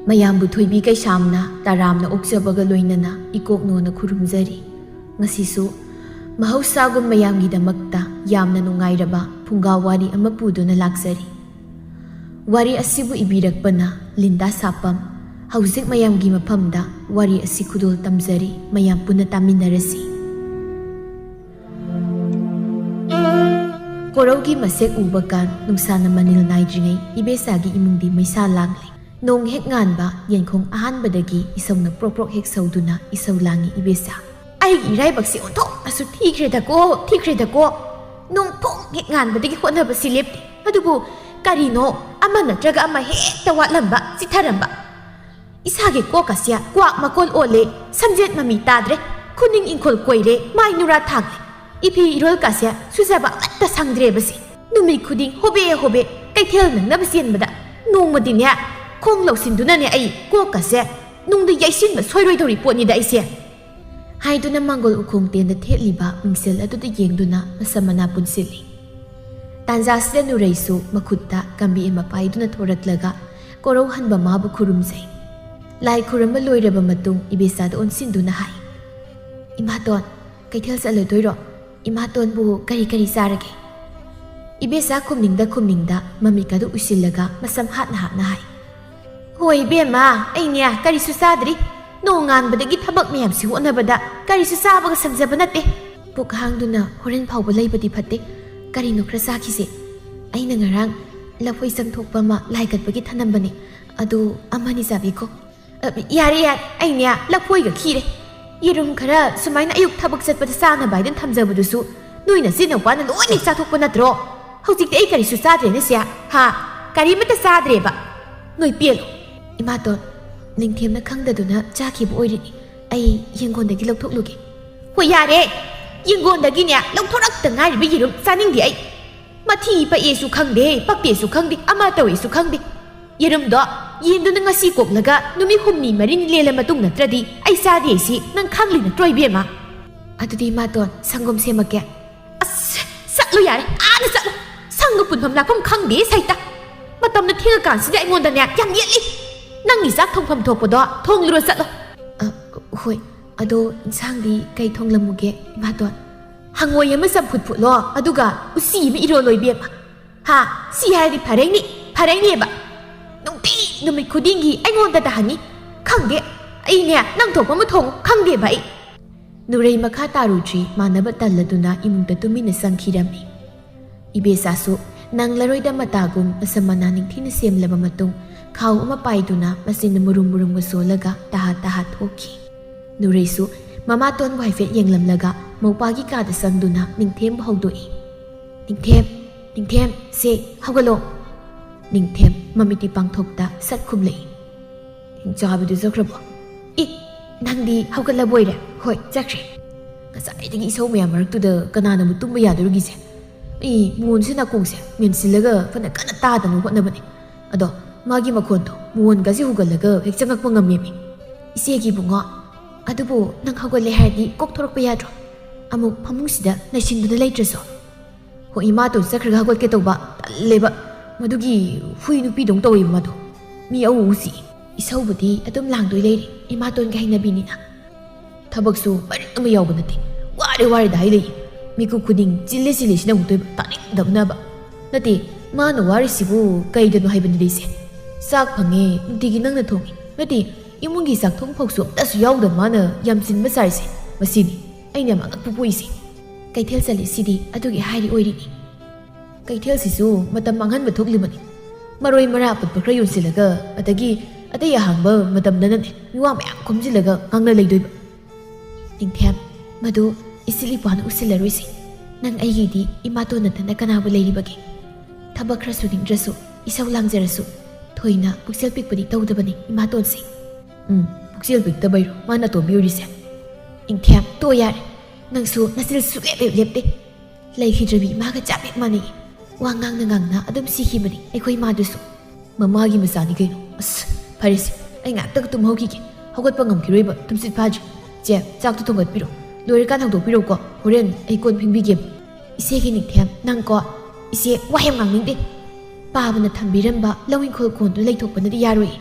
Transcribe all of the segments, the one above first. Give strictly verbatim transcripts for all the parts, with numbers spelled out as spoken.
ꯃꯌꯥꯝꯕꯨ ꯊꯣꯏꯕꯤ ꯀꯩꯁꯥꯝꯅ ꯇꯔꯥꯝꯅ ꯑꯣꯛꯆꯕꯒ ꯂꯣꯏꯅꯅ ꯏꯀꯣꯛꯅꯣꯅ ꯈꯨꯔꯨꯝꯖꯔꯤ꯫ ꯉꯁꯤꯁꯨ ꯃꯍꯧꯁꯥꯒꯨꯝ ꯃꯌꯥꯝꯒꯤꯗꯃꯛꯇ ꯌꯥꯝꯅ ꯅꯨꯡꯉꯥꯏꯔꯕ ꯐꯨꯡꯒꯥ ꯋꯥꯔꯤ ꯑꯃ ꯄꯨꯗꯨꯅ ꯂꯥꯛꯆꯔꯤ꯫ ꯋꯥꯔꯤ ꯑꯁꯤꯕꯨ ꯏꯕꯤꯔꯛꯄꯅ ꯂꯤꯟꯗꯥ ꯁꯥꯄꯝ꯫ ꯍꯧꯖꯤꯛ ꯃꯌꯥꯝꯒꯤ ꯃꯐꯝꯗ ꯋꯥꯔꯤ ꯑꯁꯤ ꯈꯨꯗꯣꯜ ꯇꯝꯖꯔꯤ, ꯃꯌꯥꯝ ꯄꯨꯟꯅ ꯇꯥꯃꯤꯟꯅꯔꯁꯤ꯫ ꯀꯣꯔꯧꯒꯤ ꯃꯁꯦꯛ ꯎꯕ ꯀꯥꯟ ꯅꯨꯡꯁꯥꯅ ꯃꯅꯤꯜ ꯅꯥꯏꯗ꯭ꯔꯤꯉꯩ ꯏꯕꯦꯆꯥꯒꯤ ꯏꯃꯨꯡꯗꯤ ꯃꯩꯁꯥ ꯂꯥꯡꯂꯤ꯫ ꯅꯣꯡ ꯍꯦꯛ ꯉꯥꯟꯕ ꯌꯦꯟꯈꯣꯡ ꯑꯍꯥꯟꯕꯗꯒꯤ ꯏꯁꯧꯅ ꯄ꯭ꯔꯣꯛ ꯄ꯭ꯔꯣꯛ ꯍꯦꯛ ꯁꯧꯗꯨꯅ ꯏꯁꯧ ꯂꯥꯡꯉꯤ ꯏꯕꯦꯆꯥ꯫ "ꯑꯩꯒꯤ ꯏꯔꯥꯏꯕꯛꯁꯦ ꯑꯣꯟꯊꯣꯛꯅꯁꯨ ꯊꯤꯈ꯭ꯔꯦꯗꯀꯣ, ꯊꯤꯈ꯭ꯔꯦꯗꯀꯣ꯫ ꯅꯣꯡ ꯊꯣꯡ ꯍꯦꯛ ꯉꯥꯟꯕꯗꯒꯤ ꯍꯣꯠꯅꯕꯁꯤ ꯂꯦꯞꯇꯦ꯫ ꯑꯗꯨꯕꯨ ꯀꯔꯤꯅꯣ ꯑꯃ ꯅꯠꯇ꯭ꯔꯒ ꯑꯃ ꯍꯦꯛꯇ ꯋꯥꯠꯂꯝꯕ, ꯆꯤꯠꯊꯔꯝꯕ꯫ ꯏꯁꯥꯒꯤ ꯀꯣꯛ ꯑꯁꯦ ꯀ꯭ꯋꯥꯛ ꯃꯀꯣꯜ ꯑꯣꯜꯂꯦ, ꯁꯝꯖꯦꯠ ꯃꯃꯤ ꯇꯥꯗ꯭ꯔꯦ, ꯈꯨꯅꯤꯡ ꯏꯪꯈꯣꯜ ꯀꯣꯏꯔꯦ, ꯃꯥꯏ ꯅꯨꯔꯥ ꯊꯥꯡꯂꯦ꯫ ꯏꯐꯤ ꯏꯔꯣꯜꯀꯥꯁꯦ ꯁꯨꯖꯕ ꯑꯃꯠꯇ ꯁꯪꯗ꯭ꯔꯦꯕꯁꯦ꯫ ꯅꯨꯃꯤꯠ ꯈꯨꯗꯤꯡ ꯍꯣꯕꯦ ꯍꯣꯕꯦ ꯀꯩꯊꯦꯜ ꯅꯪꯅꯕ ꯆꯦꯟꯕꯗ ꯅꯣꯡꯃꯗꯤꯅꯦ ꯈꯣꯡ ꯂꯧꯁꯤꯟꯗꯨꯅꯅꯦ ꯑꯩ ꯀꯣꯛꯀꯁꯦ ꯅꯨꯡꯗ ꯌꯩꯁꯤꯟꯕ ꯁꯣꯏꯔꯣꯏꯗꯧꯔꯤ ꯄꯣꯠꯅꯤꯗ ꯑꯩꯁꯦ", ꯍꯥꯏꯗꯨꯅ ꯃꯥꯡꯒꯣꯜ ꯎꯈꯣꯡ ꯇꯦꯟꯗ ꯊꯦꯠꯂꯤꯕ ꯃꯤꯡꯁꯦꯜ ꯑꯗꯨꯗ ꯌꯦꯡꯗꯨꯅ ꯃꯁꯝ ꯃꯅꯥ ꯄꯨꯟꯁꯤꯜꯂꯤ꯫ ꯇꯥꯟꯖꯥꯁꯤꯗ ꯅꯨꯔꯩꯁꯨ ꯃꯈꯨꯠꯇ ꯀꯝꯕꯤ ꯑꯃ ꯄꯥꯏꯗꯨꯅ ꯊꯣꯔꯛꯂꯒ ꯀꯣꯔꯧ ꯍꯟꯕ ꯃꯥꯕꯨ ꯈꯨꯔꯨꯝꯖꯩ꯫ ꯂꯥꯏ ꯈꯨꯔꯨꯝꯕ ꯂꯣꯏꯔꯕ ꯃꯇꯨꯡ ꯏꯕꯦꯆꯥꯗ ꯑꯣꯟꯁꯤꯟꯗꯨꯅ ꯍꯥꯏ, "ꯏꯃꯥꯇꯣꯟ, ꯀꯩꯊꯦꯜ ꯆꯠꯂꯗꯣꯏꯔꯣ? ꯏꯃꯥꯇꯣꯟꯕꯨ ꯀꯔꯤ ꯀꯔꯤ ꯆꯥꯔꯒꯦ?" ꯏꯕꯦꯆꯥ ꯈꯨꯝꯅꯤꯡꯗ ꯈꯨꯝꯅꯤꯡꯗ ꯃꯃꯤꯠꯀꯗꯨ ꯎꯏꯁꯤꯜꯂꯒ ꯃꯁꯝ ꯍꯥꯠꯅ ꯍꯥꯠꯅ ꯍꯥꯏ, "ꯍꯣꯏ ꯏꯕꯦꯝꯃ, ꯑꯩꯅꯦ ꯀꯔꯤꯁꯨ ꯆꯥꯗ꯭ꯔꯤ꯫ ꯅꯣꯡꯉꯥꯟꯕꯗꯒꯤ ꯊꯕꯛ ꯃꯌꯥꯝꯁꯤ ꯍꯣꯠꯅꯕꯗ ꯀꯔꯤꯁꯨ ꯆꯥꯕꯒ ꯁꯪꯖꯕ ꯅꯠꯇꯦ꯫ ꯄꯨꯛ ꯍꯥꯡꯗꯨꯅ ꯍꯣꯔꯦꯟ ꯐꯥꯎꯕ ꯂꯩꯕꯗꯤ ꯐꯠꯇꯦ꯫ ꯀꯔꯤꯅꯣ ꯈꯔ ꯆꯥꯈꯤꯁꯦ꯫ ꯑꯩꯅ ꯉꯔꯥꯡ ꯂꯐꯣꯏ ꯆꯪꯊꯣꯛꯄ ꯑꯃ ꯂꯥꯏ ꯀꯠꯄꯒꯤ ꯊꯅꯝꯕꯅꯦ꯫ ꯑꯗꯨ ꯑꯃꯅꯤ ꯆꯥꯕꯤꯈꯣ꯫" "ꯑ, ꯌꯥꯔꯦ, ꯌꯥꯔꯦ, ꯑꯩꯅꯦ ꯂꯐꯣꯏꯒ ꯈꯤꯔꯦ꯫ ꯌꯦꯔꯨꯝ ꯈꯔ ꯁꯨꯃꯥꯏꯅ ꯑꯌꯨꯛ ꯊꯕꯛ ꯆꯠꯄꯗ ꯆꯥꯅꯕ ꯍꯥꯏꯗꯅ ꯊꯝꯖꯕꯗꯨꯁꯨ ꯅꯣꯏ ꯅꯆꯤꯟ ꯅꯨꯄꯥꯅ ꯂꯣꯏꯅ ꯆꯥꯊꯣꯛꯄ ꯅꯠꯇ꯭ꯔꯣ? ꯍꯧꯖꯤꯛꯇꯤ ꯑꯩ ꯀꯔꯤꯁꯨ ꯆꯥꯗ꯭ꯔꯦꯅꯦ ꯁꯦ, ꯍꯥ? ꯀꯔꯤꯃꯠꯇ ꯆꯥꯗ꯭ꯔꯦꯕ꯫ ꯅꯣꯏ ꯄꯦꯜꯂꯣ꯫" "ꯏꯃꯥꯇꯣꯟ, ꯅꯤꯡꯊꯦꯝꯅ ꯈꯪꯗꯗꯨꯅ ꯆꯥꯈꯤꯕ ꯑꯣꯏꯔꯤꯅꯤ꯫ ꯑꯩ ꯌꯦꯡꯒꯣꯟꯗꯒꯤ ꯂꯧꯊꯣꯛꯂꯨꯒꯦ꯫" "ꯍꯣꯏ, ꯌꯥꯔꯦ꯫ ꯌꯦꯡꯒꯣꯟꯗꯒꯤꯅꯦ ꯂꯧꯊꯣꯔꯛꯇ ꯉꯥꯏꯔꯤꯕ ꯌꯦꯔꯨꯝ ꯆꯥꯅꯤꯡꯗꯦ ꯑꯩ꯫ ꯃꯊꯤ ꯄꯛꯑꯦꯁꯨ ꯈꯪꯗꯦ, ꯄꯛꯇꯦꯁꯨ ꯈꯪꯗꯦ, ꯑꯃ ꯇꯧꯋꯦꯁꯨ ꯈꯪꯗꯦ꯫ ꯌꯦꯔꯨꯝꯗꯣ ꯌꯦꯟꯗꯨꯅ ꯉꯁꯤ ꯀꯣꯛꯂꯒ ꯅꯨꯃꯤꯠ ꯍꯨꯝꯅꯤ ꯃꯔꯤꯅꯤ ꯂꯦꯜꯂ ꯃꯇꯨꯡ ꯅꯠꯇ꯭ꯔꯗꯤ ꯑꯩ ꯆꯥꯗꯦ ꯍꯥꯏꯁꯤ ꯅꯪ ꯈꯪꯂꯤ ꯅꯠꯇ꯭ꯔꯣ, ꯏꯕꯦꯝꯃ?" "ꯑꯗꯨꯗꯤ ꯏꯃꯥꯇꯣꯟ, ꯁꯪꯒꯣꯝ ꯁꯦꯝꯃꯛꯀꯦ꯫" "ꯑꯁ, ꯆꯠꯂꯨ ꯌꯥꯔꯦ, ꯑꯥꯗ ꯆꯠꯂꯨ꯫ ꯁꯪꯒ ꯄꯨꯟꯐꯝ ꯂꯥꯛꯐꯝ ꯈꯪꯗꯦ ꯁꯩꯇ꯫ ꯃꯇꯝꯅ ꯊꯦꯡꯉꯀꯥꯟꯁꯤꯗ ꯑꯩꯉꯣꯟꯗꯅꯦ ꯌꯥꯝ ꯌꯦꯠꯂꯤ꯫" ꯅꯪꯒꯤ ꯆꯥꯛ ꯊꯣꯡꯐꯝ ꯊꯣꯛꯄꯗꯣ ꯊꯣꯡꯂꯨꯔꯣ ꯆꯠꯂꯣ꯫ ꯑ, ꯍꯣꯏ, ꯑꯗꯣ ꯏꯟꯁꯥꯡꯗꯤ ꯀꯩ ꯊꯣꯡꯂꯝꯃꯨꯒꯦ, ꯏꯃꯥꯇꯣꯟ? ꯍꯪꯉꯣꯏ ꯑꯃ ꯆꯝꯐꯨꯠ ꯐꯨꯠꯂꯣ, ꯑꯗꯨꯒ ꯎꯆꯤ ꯑꯃ ꯏꯔꯣꯜꯂꯣ, ꯏꯕꯦꯝꯃ꯫ ꯍꯥ? ꯁꯤ ꯍꯥꯏꯔꯗꯤ ꯐꯔꯦꯅꯤ, ꯐꯔꯦꯅꯦꯕ꯫ ꯅꯨꯡꯇꯤ ꯅꯨꯃꯤꯠ ꯈꯨꯗꯤꯡꯒꯤ ꯑꯩꯉꯣꯟꯗ ꯇꯥꯍꯟꯅꯤ꯫ ꯈꯪꯗꯦ, ꯑꯩꯅꯦ ꯅꯪ ꯊꯣꯛꯄ ꯑꯃ ꯊꯣꯡꯉꯨ, ꯈꯪꯗꯦꯕ ꯑꯩ꯫ ꯅꯨꯔꯩ ꯃꯈꯥ ꯇꯥꯔꯨꯗ꯭ꯔꯤ, ꯃꯥꯟꯅꯕ ꯇꯜꯂꯗꯨꯅ ꯏꯃꯨꯡꯗ ꯇꯨꯃꯤꯟꯅ ꯆꯪꯈꯤꯔꯝꯃꯤ꯫ ꯏꯕꯦꯆꯥꯁꯨ ꯅꯪꯂꯔꯣꯏꯗ ꯃꯇꯥꯒꯨꯝ ꯃꯁꯝ ꯃꯅꯥ ꯅꯤꯡꯊꯤꯅ ꯁꯦꯝꯂꯕ ꯃꯇꯨꯡ ꯈꯥꯎ ꯑꯃ ꯄꯥꯏꯗꯨꯅ ꯃꯆꯤꯟ ꯃꯨꯔꯨꯝ ꯃꯨꯔꯨꯝꯒ ꯁꯣꯜꯂꯒ ꯇꯍꯥ ꯇꯍꯥ ꯊꯣꯛꯈꯤ꯫ ꯅꯨꯔꯩꯁꯨ ꯃꯃꯥꯇꯣꯟꯕꯨ ꯍꯥꯏꯐꯦꯠ ꯌꯦꯡꯂꯝꯂꯒ ꯃꯧꯄꯥꯒꯤ ꯀꯥꯗ ꯆꯪꯗꯨꯅ ꯅꯤꯡꯊꯦꯝꯕ ꯍꯧꯗꯣꯛꯏ꯫ "ꯅꯤꯡꯊꯦꯝ, ꯅꯤꯡꯊꯦꯝ, ꯁꯦ, ꯍꯧꯒꯠꯂꯣ!" ꯅꯤꯡꯊꯦꯝ ꯃꯃꯤꯠꯇꯤ ꯄꯥꯡꯊꯣꯛꯇ ꯁꯠ ꯈꯨꯝꯂꯛꯏ꯫ "ꯆꯥꯕꯤꯗꯨ ꯆꯠꯈ꯭ꯔꯕꯣ?" "ꯏ, ꯅꯪꯗꯤ ꯍꯧꯒꯠꯂꯕꯣꯏꯔꯦ?" "ꯍꯣꯏ, ꯆꯠꯈ꯭ꯔꯦ꯫ ꯉꯁꯥꯏꯗꯒꯤ ꯏꯁꯧ ꯃꯌꯥꯝ ꯃꯔꯛꯇꯨꯗ ꯀꯅꯥꯅꯕꯨ ꯇꯨꯝꯕ ꯌꯥꯗꯣꯔꯤꯒꯤꯁꯦ? ꯑꯩ ꯃꯣꯟꯁꯦ ꯅꯥꯀꯣꯡꯁꯦ ꯃꯦꯟꯁꯤꯜꯂꯒ ꯐꯅ ꯀꯟꯅ ꯇꯥꯗꯅꯕ ꯍꯣꯠꯅꯕꯅꯦ꯫ ꯑꯗꯣ ꯃꯥꯒꯤ ꯃꯈꯣꯟꯗꯣ, ꯃꯣꯟꯒꯁꯦ ꯍꯨꯒꯠꯂꯒ ꯍꯦꯛ ꯆꯪꯉꯛꯄ ꯉꯝꯃꯦꯃꯤ꯫ ꯏꯆꯦꯒꯤ ꯏꯕꯨꯡꯉꯣ, ꯑꯗꯨꯕꯨ ꯅꯪ ꯍꯧꯒꯠꯂꯦ ꯍꯥꯏꯔꯗꯤ ꯀꯣꯛ ꯊꯣꯔꯛꯄ ꯌꯥꯗ꯭ꯔꯣ? ꯑꯃꯨꯛ ꯐꯃꯨꯡꯁꯤꯗ ꯅꯩꯁꯤꯟꯗꯨꯅ ꯂꯩꯇ꯭ꯔꯁꯨ?" "ꯍꯣ, ꯏꯃꯥꯇꯣꯟ ꯆꯠꯈ꯭ꯔꯒ ꯍꯧꯒꯠꯀꯦ ꯇꯧꯕ꯫ ꯇꯜꯂꯦꯕ꯫ ꯃꯗꯨꯒꯤ ꯍꯨꯏ ꯅꯨꯄꯤꯗꯧ ꯇꯧꯋꯦꯕ ꯃꯥꯗꯣ꯫ ꯃꯤ ꯑꯎ ꯎꯁꯤ꯫ ꯏꯁꯧꯕꯨꯗꯤ ꯑꯗꯨꯝ ꯂꯥꯡꯗꯣꯏ ꯂꯩꯔꯤ, ꯏꯃꯥꯇꯣꯟꯒꯤ ꯍꯩꯅꯕꯤꯅꯤꯅ꯫ ꯊꯕꯛꯁꯨ ꯃꯔꯤꯛ ꯑꯃ ꯌꯥꯎꯕ ꯅꯠꯇꯦ꯫ ꯋꯥꯔꯦ ꯋꯥꯔꯦꯗ ꯍꯥꯏ ꯂꯩ꯫ ꯃꯤꯀꯨꯞ ꯈꯨꯗꯤꯡ ꯆꯤꯜꯂꯦ ꯆꯤꯜꯂꯦ ꯁꯤꯅ ꯑꯃꯨꯛꯇꯣꯏꯕ꯫ ꯇꯥꯅꯤꯡꯗꯕꯅꯕ꯫ ꯅꯠꯇꯦ, ꯃꯥꯅ ꯋꯥꯔꯤꯁꯤꯕꯨ ꯀꯩꯗꯅꯣ ꯍꯥꯏꯕꯅꯤꯗ ꯏꯆꯦ꯫ ꯆꯥꯛ ꯐꯪꯉꯦ, ꯅꯨꯡꯇꯤꯒꯤ ꯅꯪꯅ ꯊꯣꯡꯉꯤ꯫ ꯅꯠꯇꯦ, ꯏꯃꯨꯡꯒꯤ ꯆꯥꯛꯊꯣꯡ ꯐꯥꯎꯁꯨ ꯑꯝꯇꯁꯨ ꯌꯥꯎꯗꯕ ꯃꯥꯅ ꯌꯥꯝ ꯆꯤꯟꯕ ꯁꯥꯔꯤꯁꯦ꯫ ꯃꯁꯤꯅꯤ ꯑꯩꯅ ꯌꯥꯝ ꯑꯉꯛꯄ ꯄꯣꯛꯏꯁꯦ꯫ ꯀꯩꯊꯦꯜ ꯆꯠꯂꯤꯁꯤꯗꯤ ꯑꯗꯨꯒꯤ ꯍꯥꯏꯔꯤ ꯑꯣꯏꯔꯤꯅꯤ꯫ ꯀꯩꯊꯦꯜꯁꯤꯁꯨ ꯃꯇꯝ ꯃꯥꯡꯍꯟꯕ ꯊꯣꯛꯂꯤꯕꯅꯤ꯫ ꯃꯔꯣꯏ ꯃꯔꯥ ꯑꯄꯠꯄ ꯈꯔ ꯌꯣꯟꯁꯤꯜꯂꯒ ꯑꯗꯒꯤ ꯑꯇꯩ ꯑꯍꯥꯡꯕ ꯃꯇꯝꯗꯅꯅꯦ ꯃꯤꯋꯥ ꯃꯌꯥꯝ ꯈꯣꯝꯖꯤꯜꯂꯒ ꯉꯥꯡꯅ ꯂꯩꯗꯣꯏꯕ꯫ ꯅꯤꯡꯊꯦꯝ, ꯃꯗꯨ ꯏꯆꯤꯜ ꯏꯄ꯭ꯋꯥꯅ ꯎꯁꯤꯜꯂꯔꯣꯏꯁꯤ꯫ ꯅꯪ ꯑꯩꯒꯤꯗꯤ ꯏꯃꯥꯇꯣꯟ ꯅꯠꯇꯅ ꯀꯅꯥꯕꯨ ꯂꯩꯔꯤꯕꯒꯦ? ꯊꯕꯛ ꯈꯔ ꯁꯨꯅꯤꯡꯗ꯭ꯔꯁꯨ, ꯏꯁꯧ ꯂꯥꯡꯖꯔꯁꯨ, ꯊꯣꯏꯅ ꯄꯨꯛꯆꯦꯜ ꯄꯤꯛꯄꯗꯤ ꯇꯧꯗꯕꯅꯤ ꯏꯃꯥꯇꯣꯟꯁꯦ꯫ ꯎꯝ, ꯄꯨꯛꯆꯦꯜ ꯄꯤꯛꯇꯕꯩꯔꯣ ꯃꯥꯅ ꯑꯇꯣꯝꯕꯤ ꯑꯣꯏꯔꯤꯁꯦ? ꯅꯤꯡꯊꯦꯝ, ꯇꯣ ꯌꯥꯔꯦ꯫ ꯅꯪꯁꯨ ꯅꯆꯤꯜ ꯁꯨꯛꯂꯦꯞ ꯍꯦꯛ ꯂꯦꯞꯇꯦ꯫ ꯂꯩꯈꯤꯗ꯭ꯔꯕꯤ ꯏꯃꯥꯒ ꯆꯞ ꯍꯦꯛ ꯃꯥꯟꯅꯩ꯫ ꯋꯥ ꯉꯥꯡꯅ ꯉꯥꯡꯅ ꯑꯗꯨꯝ ꯁꯤꯈꯤꯕꯅꯤ ꯑꯩꯈꯣꯏ ꯏꯃꯥꯗꯨꯁꯨ꯫ ꯃꯃꯥꯒꯤ ꯃꯆꯥꯅꯤ ꯀꯩꯅꯣ꯫ ꯑꯁ, ꯐꯔꯦꯁꯦ, ꯑꯩ ꯉꯥꯛꯇꯪ ꯇꯨꯝꯍꯧꯈꯤꯒꯦ꯫ ꯍꯧꯒꯠꯄ ꯉꯝꯈꯤꯔꯣꯏꯕ, ꯇꯨꯝꯁꯤꯠ ꯐꯥꯗ꯭ꯔꯤ꯫ ꯆꯦ, ꯆꯥꯛꯇꯣ ꯊꯣꯡꯒꯠꯄꯤꯔꯣ꯫ ꯂꯣꯏꯔꯀꯥꯟ ꯍꯧꯗꯣꯛꯄꯤꯔꯣꯀꯣ꯫ ꯍꯣꯔꯦꯟ ꯑꯩ ꯀꯣꯟ ꯐꯦꯡꯕꯤꯒꯦꯕ꯫ ꯏꯆꯦꯒꯤ ꯅꯤꯡꯊꯦꯝ, ꯅꯪꯀꯣ, ꯏꯆꯦ ꯋꯥ ꯌꯥꯝ ꯉꯥꯡꯅꯤꯡꯗꯦ꯫ ꯄꯥꯕꯅ ꯊꯝꯕꯤꯔꯝꯕ ꯂꯧ ꯏꯪꯈꯣꯜ ꯀꯣꯟꯗꯨ ꯂꯩꯊꯣꯛꯄꯅꯗꯤ ꯌꯥꯔꯣꯏ꯫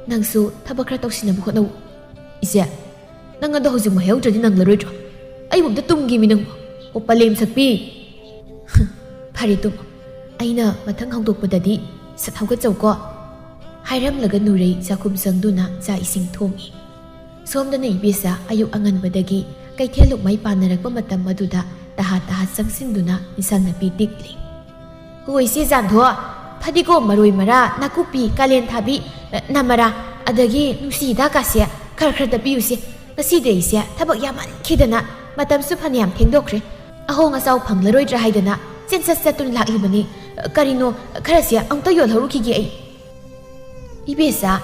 ꯅꯪꯁꯨ ꯊꯕꯛ ꯈꯔ ꯇꯧꯁꯤꯟꯅꯕ ꯍꯣꯠꯅꯧ꯫ ꯏꯆꯦ, ꯅꯪ ꯑꯗꯣ ꯍꯧꯖꯤꯛꯃꯛ ꯍꯩꯍꯧꯗ꯭ꯔꯗꯤ ꯅꯪꯂꯔꯣꯏꯗ꯭ꯔꯣ? ꯑꯩꯕꯨ ꯑꯝꯇ ꯇꯨꯝꯒꯦꯃꯤ ꯅꯪꯕꯨ꯫ ꯑꯣ, ꯄꯂꯦꯝ ꯁꯛꯄꯤ꯫ ꯐꯔꯦ ꯇꯨꯝꯃꯣ꯫ ꯑꯩꯅ ꯃꯊꯪ ꯍꯧꯗꯣꯛꯄꯗꯗꯤ ꯁꯠ ꯍꯧꯒꯠꯆꯧꯀꯣ꯫ ꯍꯥꯏꯔꯝꯂꯒ ꯅꯨꯔꯩ ꯆꯥꯛꯈꯨꯝ ꯆꯪꯗꯨꯅ ꯆꯥꯛ ꯏꯁꯤꯡ ꯊꯣꯡꯉꯤ꯫ ꯁꯣꯝꯗꯅ ꯏꯕꯦꯆꯥ ꯑꯌꯨꯛ ꯑꯉꯟꯕꯗꯒꯤ ꯀꯩꯊꯦꯜ ꯂꯨꯛꯃꯩ ꯄꯥꯟꯅꯔꯛꯄ ꯃꯇꯝ ꯑꯗꯨꯗ ꯇꯍꯥ ꯇꯍꯥ ꯆꯪꯁꯤꯟꯗꯨꯅ ꯏꯟꯁꯥꯡ ꯅꯥꯄꯤ ꯇꯤꯛꯂꯤ꯫ ꯍꯣꯏ, ꯏꯆꯦ ꯆꯥꯟꯗꯣ, ꯐꯗꯤꯒꯣꯝ, ꯃꯔꯣꯏ ꯃꯔꯥ, ꯅꯥꯀꯨꯞꯄꯤ, ꯀꯥꯂꯦꯟ ꯊꯥꯕꯤ, ꯑ, ꯅꯃꯔꯥ, ꯑꯗꯒꯤ ꯅꯨꯡꯁꯤ ꯍꯤꯗꯥꯛꯀꯥꯁꯦ ꯈꯔ ꯈꯔ ꯇꯞꯄꯤꯌꯨꯁꯦ꯫ ꯉꯁꯤꯗꯤ ꯑꯩꯁꯦ ꯊꯕꯛ ꯌꯥꯝꯃꯟꯈꯤꯗꯅ ꯃꯇꯝꯁꯨ ꯐꯅꯌꯥꯝ ꯊꯦꯡꯗꯣꯛꯈ꯭ꯔꯦ꯫ ꯑꯍꯣꯡ ꯑꯆꯥꯎ ꯐꯪꯂꯔꯣꯏꯗ꯭ꯔꯥ ꯍꯥꯏꯗꯅ ꯆꯦꯟꯆꯠ ꯆꯠꯇꯨꯅ ꯂꯥꯛꯂꯤꯕꯅꯤ꯫ ꯀꯔꯤꯅꯣ, ꯈꯔꯁꯦ ꯑꯃꯨꯛꯇ ꯌꯣꯜꯍꯧꯔꯨꯈꯤꯒꯦ ꯑꯩ꯫ ꯏꯕꯦꯆꯥ,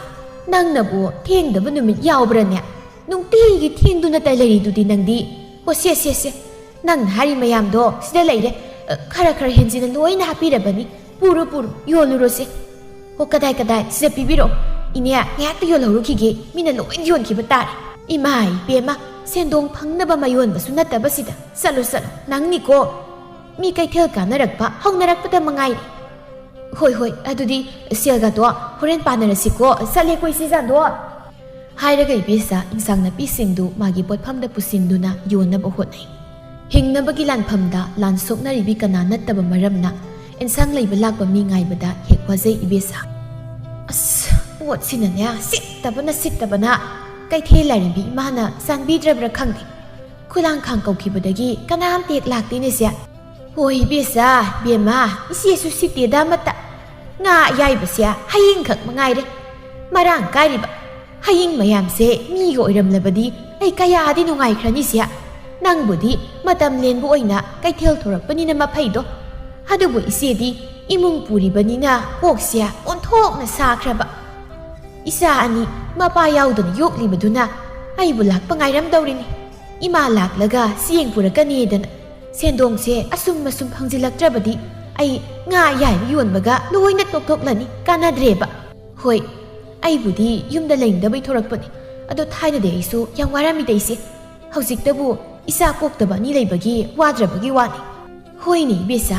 ꯅꯪꯅꯕꯨ ꯊꯦꯡꯗꯕ ꯅꯨꯃꯤꯠ ꯌꯥꯎꯕ꯭ꯔꯥꯅꯦ? ꯅꯨꯡꯇꯤꯒꯤ ꯊꯦꯡꯗꯨꯅꯇ ꯂꯩꯔꯤꯗꯨꯗꯤ ꯅꯪꯗꯤ꯫ ꯍꯣ, ꯁꯦ, ꯁꯦ, ꯁꯦ꯫ ꯅꯪꯅ ꯍꯥꯏꯔꯤ ꯃꯌꯥꯝꯗꯣ ꯁꯤꯗ ꯂꯩꯔꯦ꯫ ꯑ, ꯈꯔ ꯈꯔ ꯍꯦꯟꯖꯤꯟꯅ ꯂꯣꯏꯅ ꯍꯥꯞꯄꯤꯔꯕꯅꯤ꯫ ꯄꯨꯔꯣ, ꯄꯨꯔꯣ, ꯌꯣꯜꯂꯨꯔꯣꯁꯦ꯫ ꯍꯣ, ꯀꯗꯥꯏ, ꯀꯗꯥꯏ? ꯁꯤꯗ ꯄꯤꯕꯤꯔꯛꯑꯣ꯫ ꯏꯅꯦ, ꯉꯥꯏꯍꯥꯛꯇ ꯌꯣꯜꯍꯧꯔꯨꯈꯤꯒꯦ꯫ ꯃꯤꯅ ꯂꯣꯏꯅ ꯌꯣꯟꯈꯤꯕ ꯇꯥꯔꯦ꯫ ꯏꯃꯥ ꯏꯕꯦꯝꯃ, ꯁꯦꯟꯗꯣꯡ ꯐꯪꯅꯕ ꯃꯌꯣꯟꯕꯁꯨ ꯅꯠꯇꯕꯁꯤꯗ꯫ ꯆꯠꯂꯣ, ꯆꯠꯂꯣ꯫ ꯅꯪꯅꯤꯀꯣ꯫ ꯃꯤ ꯀꯩꯊꯦꯜ ꯀꯥꯅꯔꯛꯄ ꯍꯧꯅꯔꯛꯄꯗ ꯃꯉꯥꯏꯔꯦ꯫ ꯍꯣꯏ, ꯍꯣꯏ, ꯑꯗꯨꯗꯤ ꯁꯦꯜꯒꯗꯣ ꯍꯣꯔꯦꯟ ꯄꯥꯅꯔꯁꯤꯀꯣ꯫ ꯆꯠꯂꯦꯀꯣ, ꯏꯆꯦ ꯆꯥꯟꯗꯣ꯫ ꯍꯥꯏꯔꯒ ꯏꯕꯦꯆꯥ ꯏꯟꯁꯥꯡ ꯅꯥꯄꯤꯁꯤꯡꯗꯨ ꯃꯥꯒꯤ ꯄꯣꯠꯐꯝꯗ ꯄꯨꯁꯤꯟꯗꯨꯅ ꯌꯣꯟꯅꯕ ꯍꯣꯠꯅꯩ꯫ ꯍꯤꯡꯅꯕꯒꯤ ꯂꯥꯟꯐꯝꯗ ꯂꯥꯟ ꯁꯣꯛꯅꯔꯤꯕꯤ ꯀꯅꯥ ꯅꯠꯇꯕ ꯃꯔꯝꯅ ꯏꯟꯁꯥꯡ ꯂꯩꯕ ꯂꯥꯛꯄ ꯃꯤ ꯉꯥꯏꯕꯗ ꯍꯦꯛ ꯋꯥꯖꯩ ꯏꯕꯦꯆꯥ꯫ ꯑꯁ, ꯄꯣꯠꯁꯤꯅꯅꯦ, ꯁꯤꯠꯇꯕꯅ, ꯁꯤꯠꯇꯕꯅ꯫ ꯀꯩꯊꯦꯜ ꯂꯥꯏꯔꯦꯝꯕꯤ ꯏꯃꯥꯅ ꯆꯥꯟꯕꯤꯗ꯭ꯔꯕ꯭ꯔꯥ ꯈꯪꯗꯦ꯫ ꯈꯨꯂꯥꯡꯈꯥꯡ ꯀꯧꯈꯤꯕꯗꯒꯤ ꯀꯅꯥꯝꯇ ꯍꯦꯛ ꯂꯥꯛꯇꯦꯅꯦꯁꯦ꯫ ꯍꯣꯏ ꯏꯕꯦꯆꯥ, ꯏꯕꯦꯝꯃ, ꯏꯆꯦꯁꯨ ꯁꯤꯠꯇꯦꯗ ꯑꯃꯠꯇ꯫ ꯉꯥ ꯑꯌꯥꯏꯕꯁꯦ ꯍꯌꯤꯡꯈꯛ ꯃꯉꯥꯏꯔꯦ꯫ ꯃꯔꯥꯡ ꯀꯥꯏꯔꯤꯕ ꯍꯌꯤꯡ ꯃꯌꯥꯝꯁꯦ ꯃꯤꯒ ꯑꯣꯏꯔꯝꯂꯕꯗꯤ ꯑꯩ ꯀꯌꯥꯗꯤ ꯅꯨꯡꯉꯥꯏꯈ꯭ꯔꯅꯤꯁꯦ꯫ ꯅꯪꯕꯨꯗꯤ ꯃꯇꯝ ꯂꯦꯟꯕ ꯑꯣꯏꯅ ꯀꯩꯊꯦꯜ ꯊꯣꯔꯛꯄꯅꯤꯅ ꯃꯐꯩꯗꯣ꯫ ꯑꯗꯨꯕꯨ ꯏꯆꯦꯗꯤ ꯏꯃꯨꯡ ꯄꯨꯔꯤꯕꯅꯤꯅ ꯀꯣꯛꯁꯦ ꯑꯣꯟꯊꯣꯛꯅ ꯁꯥꯈ꯭ꯔꯕ꯫ ꯏꯆꯥ ꯑꯅꯤ ꯃꯄꯥ ꯌꯥꯎꯗꯅ ꯌꯣꯛꯂꯤꯕꯗꯨꯅ ꯑꯩꯕꯨ ꯂꯥꯛꯄ ꯉꯥꯏꯔꯝꯗꯧꯔꯤꯅꯤ꯫ ꯏꯃꯥ ꯂꯥꯛꯂꯒ ꯆꯦꯡ ꯄꯨꯔꯛꯀꯅꯤꯗꯅ꯫ ꯁꯦꯟꯗꯣꯡꯁꯦ ꯑꯁꯨꯝ ꯑꯁꯨꯝ ꯐꯪꯖꯤꯜꯂꯛꯇ꯭ꯔꯕꯗꯤ ꯑꯩ ꯉꯥ ꯑꯌꯥꯏꯕ ꯌꯣꯟꯕꯒ ꯂꯣꯏꯅ ꯇꯣꯛꯊꯣꯛꯂꯅꯤ, ꯀꯥꯟꯅꯗ꯭ꯔꯦꯕ꯫ ꯍꯣꯏ, ꯑꯩꯕꯨꯗꯤ ꯌꯨꯝꯗ ꯂꯩꯅꯤꯡꯗꯕꯩ ꯊꯣꯔꯛꯄꯅꯤ꯫ ꯑꯗꯣ ꯊꯥꯏꯅꯗꯤ ꯑꯩꯁꯨ ꯌꯥꯝ ꯋꯥꯔꯝꯃꯤꯗ ꯏꯆꯦ꯫ ꯍꯧꯖꯤꯛꯇꯕꯨ ꯏꯆꯥ ꯄꯣꯛꯇꯕ ꯑꯅꯤ ꯂꯩꯕꯒꯤ ꯋꯥꯗ꯭ꯔꯕꯒꯤ ꯋꯥꯅꯤ꯫ ꯍꯣꯏꯅꯦ ꯏꯕꯦꯆꯥ,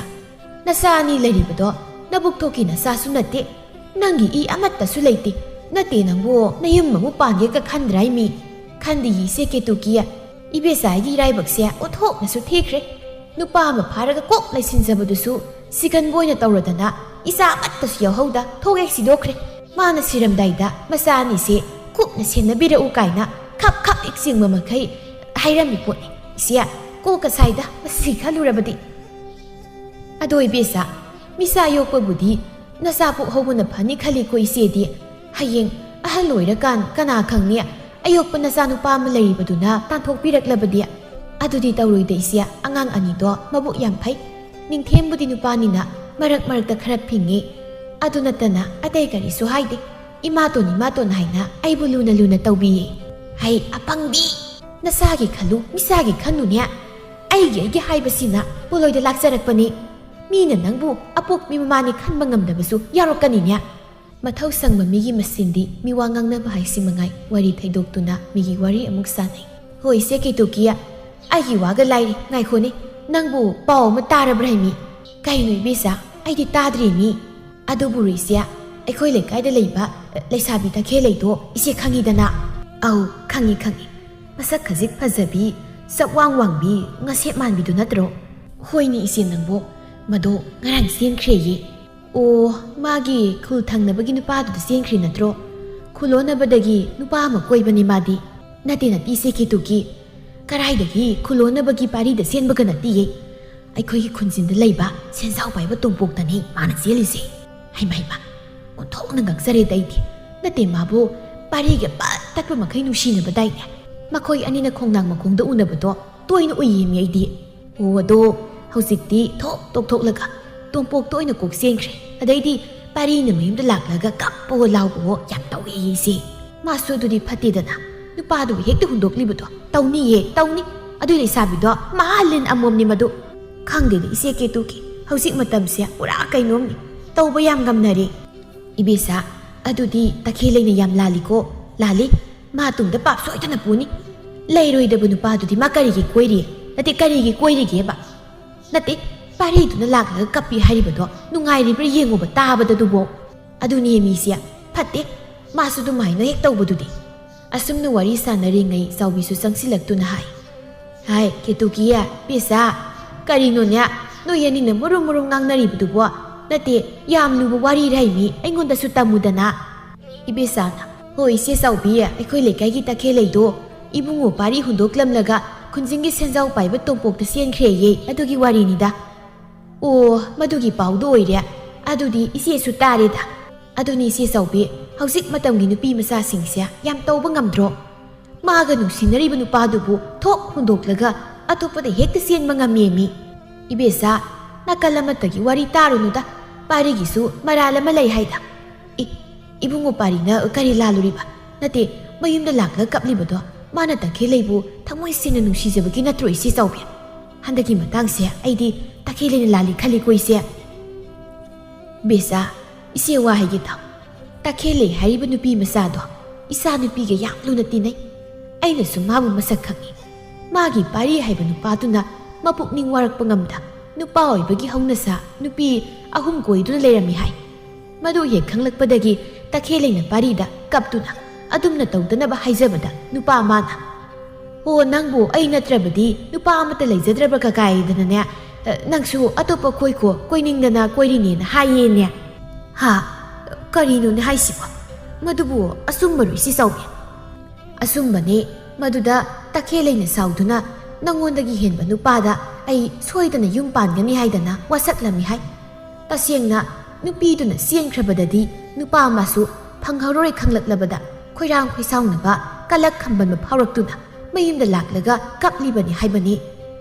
ꯅꯆꯥ ꯑꯅꯤ ꯂꯩꯔꯤꯕꯗꯣ ꯅꯕꯨꯛ ꯊꯣꯛꯀꯤ ꯅꯆꯥꯁꯨ ꯅꯠꯇꯦ, ꯅꯪꯒꯤ ꯏ ꯑꯃꯠꯇꯁꯨ ꯂꯩꯇꯦ꯫ "ꯅꯠꯇꯦ ꯅꯪꯕꯨ, ꯅꯌꯨꯝ ꯑꯃꯨꯛ ꯄꯥꯟꯒꯦ ꯀ ꯈꯟꯗ꯭ꯔꯥ ꯃꯤ?" "ꯈꯟꯗꯤꯌꯦ ꯏꯆꯦ ꯀꯦꯇꯨꯀꯤ꯫ ꯏꯕꯦꯆꯥ ꯑꯩꯒꯤ ꯏꯔꯥꯏꯕꯛꯁꯦ ꯑꯣꯟꯊꯣꯛꯅꯁꯨ ꯊꯤꯈ꯭ꯔꯦ꯫ ꯅꯨꯄꯥ ꯑꯃ ꯐꯥꯔꯒ ꯀꯣꯛ ꯂꯩꯁꯤꯟꯖꯕꯗꯨꯁꯨ ꯁꯤꯒꯟꯕ ꯑꯣꯏꯅ ꯇꯧꯔꯗꯅ ꯏꯆꯥ ꯑꯃꯠꯇꯁꯨ ꯌꯥꯎꯍꯧꯗ ꯊꯣꯛ ꯍꯦꯛ ꯁꯤꯗꯣꯛꯈ꯭ꯔꯦ꯫ ꯃꯥꯅ ꯁꯤꯔꯝꯗꯥꯏꯗ ꯃꯆꯥ ꯑꯅꯤꯁꯦ ꯀꯨꯞꯅ ꯁꯦꯟꯅꯕꯤꯔꯛꯎ ꯀꯥꯏꯅ ꯈꯞ ꯈꯞ ꯍꯦꯛ ꯆꯤꯡꯕ ꯃꯈꯩ ꯍꯥꯏꯔꯝꯃꯤ ꯄꯣꯠꯅꯤ꯫ ꯏꯆꯦ, ꯀꯣꯛꯀ ꯁꯥꯏꯗ ꯃꯁꯤ ꯈꯜꯂꯨꯔꯕꯗꯤ꯫ ꯑꯗꯣ ꯏꯕꯦꯆꯥ, ꯃꯤꯆꯥ ꯌꯣꯛꯄꯕꯨꯗꯤ ꯅꯆꯥ ꯄꯣꯛꯍꯧꯕꯅ ꯐꯅꯤ ꯈꯜꯂꯤꯀꯣ ꯏꯆꯦꯗꯤ꯫ ꯍꯌꯦꯡ ꯑꯍꯜ ꯑꯣꯏꯔꯀꯥꯟ ꯀꯅꯥ ꯈꯪꯅꯤ, ꯑꯌꯣꯛꯄ ꯅꯆꯥꯅꯨꯄꯥ ꯑꯃ ꯂꯩꯔꯤꯕꯗꯨꯅ ꯇꯥꯟꯊꯣꯛꯄꯤꯔꯛꯂꯕꯗꯤ?" "ꯑꯗꯨꯗꯤ ꯇꯧꯔꯣꯏꯗ ꯏꯆꯦ, ꯑꯉꯥꯡ ꯑꯅꯤꯗꯣ ꯃꯕꯨꯛ ꯌꯥꯝ ꯐꯩ꯫ ꯅꯤꯡꯊꯦꯝꯕꯨꯗꯤ ꯅꯨꯄꯥꯅꯤꯅ ꯃꯔꯛ ꯃꯔꯛꯇ ꯈꯔ ꯐꯤꯡꯉꯤ꯫ ꯑꯗꯨ ꯅꯠꯇꯅ ꯑꯇꯩ ꯀꯔꯤꯁꯨ ꯍꯥꯏꯗꯦ꯫ ꯏꯃꯥꯇꯣꯟ, ꯏꯃꯥꯇꯣꯟ ꯍꯥꯏꯅ ꯑꯩꯕꯨ ꯂꯨꯅ ꯂꯨꯅ ꯇꯧꯕꯤꯌꯦ꯫" "ꯍꯩ ꯑꯄꯪꯕꯤ! ꯅꯆꯥꯒꯤ ꯈꯜꯂꯨ, ꯃꯤꯆꯥꯒꯤ ꯈꯟꯅꯨꯅꯦ꯫ ꯑꯩꯒꯤ ꯑꯩꯒꯤ ꯍꯥꯏꯕꯁꯤꯅ ꯄꯣꯂꯣꯏꯗ ꯂꯥꯛꯆꯔꯛꯄꯅꯤ꯫ ꯃꯤꯅ ꯅꯪꯕꯨ ꯑꯄꯣꯛꯄꯤ ꯃꯃꯥꯅꯤ ꯈꯟꯕ ꯉꯝꯗꯕꯁꯨ ꯌꯥꯎꯔꯛꯀꯅꯤꯅꯦ꯫" ꯃꯊꯧ ꯁꯪꯕ ꯃꯤꯒꯤ ꯃꯁꯤꯟꯗꯤ ꯃꯤꯋꯥ ꯉꯥꯡꯅꯕ ꯍꯥꯏꯁꯤ ꯃꯉꯥꯏ꯫ ꯋꯥꯔꯤ ꯊꯩꯗꯣꯛꯇꯨꯅ ꯃꯤꯒꯤ ꯋꯥꯔꯤ ꯑꯃꯨꯛ ꯁꯥꯟꯅꯩ꯫ "ꯍꯣꯏ ꯏꯆꯦ ꯀꯦꯇꯨꯀꯤ, ꯑꯩꯒꯤ ꯋꯥꯒ ꯂꯥꯏꯔꯤ꯫ ꯉꯥꯏꯈꯣꯅꯦ, ꯅꯪꯕꯨ ꯄꯥꯎ ꯑꯃ ꯇꯥꯔꯕ꯭ꯔꯥ ꯍꯥꯏꯃꯤ?" "ꯀꯩꯅꯣ ꯏꯕꯦꯆꯥ, ꯑꯩꯗꯤ ꯇꯥꯗ꯭ꯔꯤ ꯃꯤ꯫" "ꯑꯗꯨꯕꯨ ꯏꯆꯦ, ꯑꯩꯈꯣꯏ ꯂꯩꯀꯥꯏꯗ ꯂꯩꯕ ꯂꯩꯁꯥꯕꯤ ꯇꯈꯦꯜꯂꯩꯗꯣ ꯏꯆꯦ ꯈꯪꯉꯤꯗꯅ?" "ꯑꯧ ꯈꯪꯉꯤ ꯈꯪꯉꯤ꯫ ꯃꯁꯛ ꯈꯖꯤꯛ ꯐꯖꯕꯤ, ꯆꯞ ꯋꯥꯡ ꯋꯥꯡꯕꯤ, ꯉꯁꯦꯞ ꯃꯥꯟꯕꯤꯗꯨ ꯅꯠꯇ꯭ꯔꯣ?" "ꯍꯣꯏꯅꯦ ꯏꯆꯦ ꯅꯪꯕꯣ, ꯃꯗꯣ ꯉꯔꯥꯡ ꯆꯦꯟꯈ꯭ꯔꯦꯌꯦ꯫" "ꯑꯣ, ꯃꯥꯒꯤ ꯈꯨꯜ ꯊꯪꯅꯕꯒꯤ ꯅꯨꯄꯥꯗꯨꯗ ꯆꯦꯟꯈ꯭ꯔꯤ ꯅꯠꯇ꯭ꯔꯣ? ꯈꯨꯂꯣꯟꯅꯕꯗꯒꯤ ꯅꯨꯄꯥ ꯑꯃ ꯀꯣꯏꯕꯅꯤ ꯃꯥꯗꯤ꯫" "ꯅꯠꯇꯦ ꯅꯠꯇꯦ ꯏꯆꯦ ꯀꯦꯇꯨꯀꯤ, ꯀꯔꯥꯏꯗꯒꯤ ꯈꯨꯂꯣꯟꯅꯕꯒꯤ ꯄꯥꯔꯤꯗ ꯆꯦꯟꯕꯒ ꯅꯠꯇꯤꯌꯦ꯫ ꯑꯩꯈꯣꯏꯒꯤ ꯈꯨꯟꯖꯤꯟꯗ ꯂꯩꯕ ꯁꯦꯟꯖꯥꯎ ꯄꯥꯏꯕ ꯇꯣꯝꯄꯣꯛꯇꯅꯤ ꯃꯥꯅ ꯆꯦꯜꯂꯤꯁꯦ꯫" "ꯍꯩꯃ ꯍꯩꯃ, ꯑꯣꯟꯊꯣꯛꯅ ꯉꯛꯆꯔꯦꯗ ꯑꯩꯗꯤ꯫ ꯅꯠꯇꯦ ꯃꯥꯕꯨ ꯄꯥꯔꯤꯒ ꯄꯠ ꯇꯠꯄ ꯃꯈꯩ ꯅꯨꯡꯁꯤꯅꯕꯗꯥꯏꯅꯦ? ꯃꯈꯣꯏ ꯑꯅꯤꯅ ꯈꯣꯡꯅꯥꯡ ꯃꯈꯣꯡꯗ ꯎꯅꯕꯗꯣ ꯇꯣꯏꯅ ꯎꯏꯌꯦꯃꯤ ꯑꯩꯗꯤ꯫" "ꯑꯣ, ꯑꯗꯣ ꯍꯧꯖꯤꯛꯇꯤ ꯊꯣꯛ ꯇꯣꯛꯊꯣꯛꯂꯒ ꯇꯣꯝꯄꯣꯛꯇ ꯑꯣꯏꯅ ꯀꯣꯛ ꯆꯦꯟꯈ꯭ꯔꯦ꯫ ꯑꯗꯩꯗꯤ ꯄꯥꯔꯤꯅ ꯃꯌꯨꯝꯗ ꯂꯥꯛꯂꯒ ꯀꯞꯄꯣ ꯂꯥꯎꯕꯣ ꯌꯥꯝ ꯇꯧꯏ ꯏꯆꯦ꯫ ꯃꯥꯁꯨ ꯑꯗꯨꯗꯤ ꯐꯠꯇꯦꯗꯅ, ꯅꯨꯄꯥꯗꯨꯕꯨ ꯍꯦꯛꯇ ꯍꯨꯟꯗꯣꯛꯂꯤꯕꯗꯣ꯫ ꯇꯧꯅꯤꯌꯦ, ꯇꯧꯅꯤ꯫ ꯑꯗꯨꯏ ꯂꯩꯁꯥꯕꯤꯗꯣ ꯃꯍꯥ ꯂꯤꯟ ꯑꯃꯣꯝꯅꯤ ꯃꯗꯨ꯫" "ꯈꯪꯗꯦꯗ ꯏꯆꯦ ꯀꯦꯇꯨꯀꯤ, ꯍꯧꯖꯤꯛ ꯃꯇꯝꯁꯦ ꯄꯨꯔꯥ ꯀꯩꯅꯣꯝꯅꯤ꯫ ꯇꯧꯕ ꯌꯥꯝ ꯉꯝꯅꯔꯦ꯫" "ꯏꯕꯦꯆꯥ, ꯑꯗꯨꯗꯤ ꯇꯈꯦꯜꯂꯩꯅ ꯌꯥꯝ ꯂꯥꯜꯂꯤꯀꯣ, ꯂꯥꯜꯂꯤ꯫ ꯃꯥ ꯇꯨꯡꯗ ꯄꯥꯞ ꯁꯣꯏꯗꯅ ꯄꯨꯅꯤ꯫ ꯂꯩꯔꯣꯏꯗꯕ ꯅꯨꯄꯥꯗꯨꯗꯤ ꯃꯥ ꯀꯔꯤꯒꯤ ꯀꯣꯏꯔꯤ? ꯅꯠꯇꯦ, ꯀꯔꯤꯒꯤ ꯀꯣꯏꯔꯤꯒꯦꯕ? ꯅꯠꯇꯦ, ꯄꯥꯔꯤꯗꯨꯅ ꯂꯥꯛꯂꯒ ꯀꯞꯄꯤ ꯍꯥꯏꯔꯤꯕꯗꯣ ꯅꯨꯡꯉꯥꯏꯔꯤꯕ꯭ꯔꯥ ꯌꯦꯡꯉꯨꯕ ꯇꯥꯕꯗ ꯑꯗꯨꯕꯣ꯫ ꯑꯗꯨꯅꯦ ꯃꯤꯁꯦ ꯐꯠꯇꯦ꯫ ꯃꯥꯁꯨ ꯑꯗꯨꯃꯥꯏꯅ ꯍꯦꯛ ꯇꯧꯕꯗꯨꯗꯤ꯫ ꯑꯁꯨꯝꯅ ꯋꯥꯔꯤ ꯁꯥꯟꯅꯔꯤꯉꯩ ꯆꯥꯎꯕꯤꯁꯨ ꯆꯪꯁꯤꯜꯂꯛꯇꯨꯅ ꯍꯥꯏ, "ꯍꯥꯏ, ꯀꯦꯇꯨꯀꯤ, ꯕꯦꯁꯥ, ꯀꯔꯤꯅꯣꯅꯦ? ꯅꯣꯏ ꯑꯅꯤꯅ ꯃꯔꯨꯝ ꯃꯔꯨꯝ ꯉꯥꯡꯅꯔꯤꯕꯗꯨꯕꯣ? ꯅꯠꯇꯦ, ꯌꯥꯝ ꯂꯨꯕ ꯋꯥꯔꯤꯔ ꯍꯥꯏꯃꯤ, ꯑꯩꯉꯣꯟꯗꯁꯨ ꯇꯝꯃꯨꯗꯅ꯫" ꯏꯕꯦꯆꯥꯅ, "ꯍꯣꯏ, ꯏꯆꯦ ꯆꯥꯎꯕꯤ, ꯑꯩꯈꯣꯏ ꯂꯩꯀꯥꯏꯒꯤ ꯇꯈꯦꯜꯂꯩꯗꯣ ꯏꯕꯨꯡꯉꯣ ꯄꯥꯔꯤ ꯍꯨꯟꯗꯣꯛꯂꯝꯂꯒ ꯈꯨꯟꯖꯤꯡꯒꯤ ꯁꯦꯟꯖꯥꯎ ꯄꯥꯏꯕ ꯇꯣꯝꯄꯣꯛꯇ ꯆꯦꯟꯈ꯭ꯔꯦꯌꯦ, ꯑꯗꯨꯒꯤ ꯋꯥꯔꯤꯅꯤꯗ꯫" "ꯑꯣ, ꯃꯗꯨꯒꯤ ꯄꯥꯎꯗꯣ ꯑꯣꯏꯔꯦ꯫ ꯑꯗꯨꯗꯤ ꯏꯆꯦꯁꯨ ꯇꯥꯔꯦꯗ꯫ ꯑꯗꯨꯅꯤ ꯏꯆꯦ ꯆꯥꯎꯕꯤ, ꯍꯧꯖꯤꯛ ꯃꯇꯝꯒꯤ ꯅꯨꯄꯤ ꯃꯆꯥꯁꯤꯡꯁꯦ ꯌꯥꯝ ꯇꯧꯕ ꯉꯝꯗ꯭ꯔꯣ? ꯃꯥꯒ ꯅꯨꯡꯁꯤꯅꯔꯤꯕ ꯅꯨꯄꯥꯗꯨꯕꯨ ꯊꯣꯛ ꯍꯨꯟꯗꯣꯛꯂꯒ ꯑꯇꯣꯞꯄꯗ ꯍꯦꯛꯇ ꯆꯦꯟꯕ ꯉꯝꯃꯦꯃꯤ꯫ ꯏꯕꯦꯆꯥ, ꯅꯥꯀꯜ ꯑꯃꯠꯇꯒꯤ ꯋꯥꯔꯤ ꯇꯥꯔꯨꯅꯨꯗ, ꯄꯥꯔꯤꯒꯤꯁꯨ ꯃꯔꯥꯜ ꯑꯃ ꯂꯩ ꯍꯥꯏꯗ꯫" "ꯏ, ꯏꯕꯨꯡꯉꯣ ꯄꯥꯔꯤꯅ ꯀꯔꯤ ꯂꯥꯜꯂꯨꯔꯤꯕ? ꯅꯠꯇꯦ, ꯃꯌꯨꯝꯗ ꯂꯥꯛꯂꯒ ꯀꯞꯂꯤꯕꯗꯣ ꯃꯥꯅ ꯇꯈꯦꯜꯂꯩꯕꯨ ꯊꯃꯣꯏ ꯁꯦꯡꯅ ꯅꯨꯡꯁꯤꯖꯕꯒꯤ ꯅꯠꯇ꯭ꯔꯣ, ꯏꯆꯦ ꯆꯥꯎꯕꯤ? ꯍꯟꯗꯛꯀꯤ ꯃꯇꯥꯡꯁꯦ ꯑꯩꯗꯤ ꯇꯈꯦꯜꯂꯩꯅ ꯂꯥꯜꯂꯤ ꯈꯜꯂꯤꯀꯣ, ꯏꯆꯦ꯫" "ꯕꯦꯆꯥ, ꯏꯆꯦ ꯋꯥ ꯍꯥꯏꯒꯦ ꯇꯥꯎ꯫ ꯇꯈꯦꯜꯂꯩ ꯍꯥꯏꯔꯤꯕ ꯅꯨꯄꯤ ꯃꯆꯥꯗꯣ ꯏꯆꯥ ꯅꯨꯄꯤꯒ ꯌꯥꯝ ꯂꯨꯅ ꯇꯤꯟꯅꯩ꯫ ꯑꯩꯅꯁꯨ ꯃꯥꯕꯨ ꯃꯁꯛ ꯈꯪꯉꯤ꯫ ꯃꯥꯒꯤ ꯄꯥꯔꯤ ꯍꯥꯏꯕ ꯅꯨꯄꯥꯗꯨꯅ ꯃꯄꯨꯛꯅꯤꯡ ꯋꯥꯔꯛꯄ ꯉꯝꯗ ꯅꯨꯄꯥ ꯑꯣꯏꯕꯒꯤ ꯍꯧꯅꯁꯥ ꯅꯨꯄꯤ ꯑꯍꯨꯝ ꯀꯣꯏꯗꯨꯅ ꯂꯩꯔꯝꯃꯤ ꯍꯥꯏ꯫ ꯃꯗꯨ ꯍꯦꯛ ꯈꯪꯂꯛꯄꯗꯒꯤ ꯇꯈꯦꯜꯂꯩꯅ ꯄꯥꯔꯤꯗ ꯀꯞꯇꯨꯅ ꯑꯗꯨꯝꯅ ꯇꯧꯗꯅꯕ ꯍꯥꯏꯖꯕꯗ ꯅꯨꯄꯥ ꯑꯃꯅ, 'ꯑꯣ, ꯅꯪꯕꯨ ꯑꯩ ꯅꯠꯇ꯭ꯔꯕꯗꯤ ꯅꯨꯄꯥ ꯑꯃꯠꯇ ꯂꯩꯖꯗ꯭ꯔꯕ ꯀꯀꯥꯏꯗꯅꯅꯦ, ꯑ, ꯅꯪꯁꯨ ꯑꯇꯣꯞꯄ ꯀꯣꯏꯈꯣ, ꯀꯣꯏꯅꯤꯡꯗꯅ ꯀꯣꯏꯔꯤꯅꯦꯅ ꯍꯥꯏꯌꯦꯅꯦ.'" "ꯍꯥ? ꯀꯔꯤꯅꯣꯅꯦ ꯍꯥꯏꯁꯤꯕꯣ? ꯃꯗꯨꯕꯨ ꯑꯆꯨꯝꯕꯔꯣ, ꯏꯆꯦ ꯆꯥꯎꯕꯤ?" "ꯑꯆꯨꯝꯕꯅꯦ꯫ ꯃꯗꯨꯗ ꯇꯈꯦꯜꯂꯩꯅ ꯁꯥꯎꯗꯨꯅ ꯅꯉꯣꯟꯗꯒꯤ ꯍꯦꯟꯕ ꯅꯨꯄꯥꯗ ꯑꯩ ꯁꯣꯏꯗꯅ ꯌꯨꯝ ꯄꯥꯟꯒꯅꯤ ꯍꯥꯏꯗꯅ ꯋꯥꯁꯛꯂꯝꯃꯤ ꯍꯥꯏ꯫ ꯇꯁꯦꯡꯅ ꯅꯨꯄꯤꯗꯨꯅ ꯆꯦꯟꯈ꯭ꯔꯕꯗꯗꯤ ꯅꯨꯄꯥ ꯑꯃꯁꯨ ꯐꯪꯍꯧꯔꯔꯣꯏ ꯈꯪꯂꯛꯂꯕꯗ ꯈꯣꯏꯔꯥꯡ ꯈꯣꯏꯁꯥꯎꯅꯕ, ꯀꯂꯛ ꯈꯝꯕꯟꯕ ꯐꯥꯎꯔꯛꯇꯨꯅ ꯃꯌꯨꯝꯗ ꯂꯥꯛꯂꯒ ꯀꯞꯂꯤꯕꯅꯤ ꯍꯥꯏꯕꯅꯤ꯫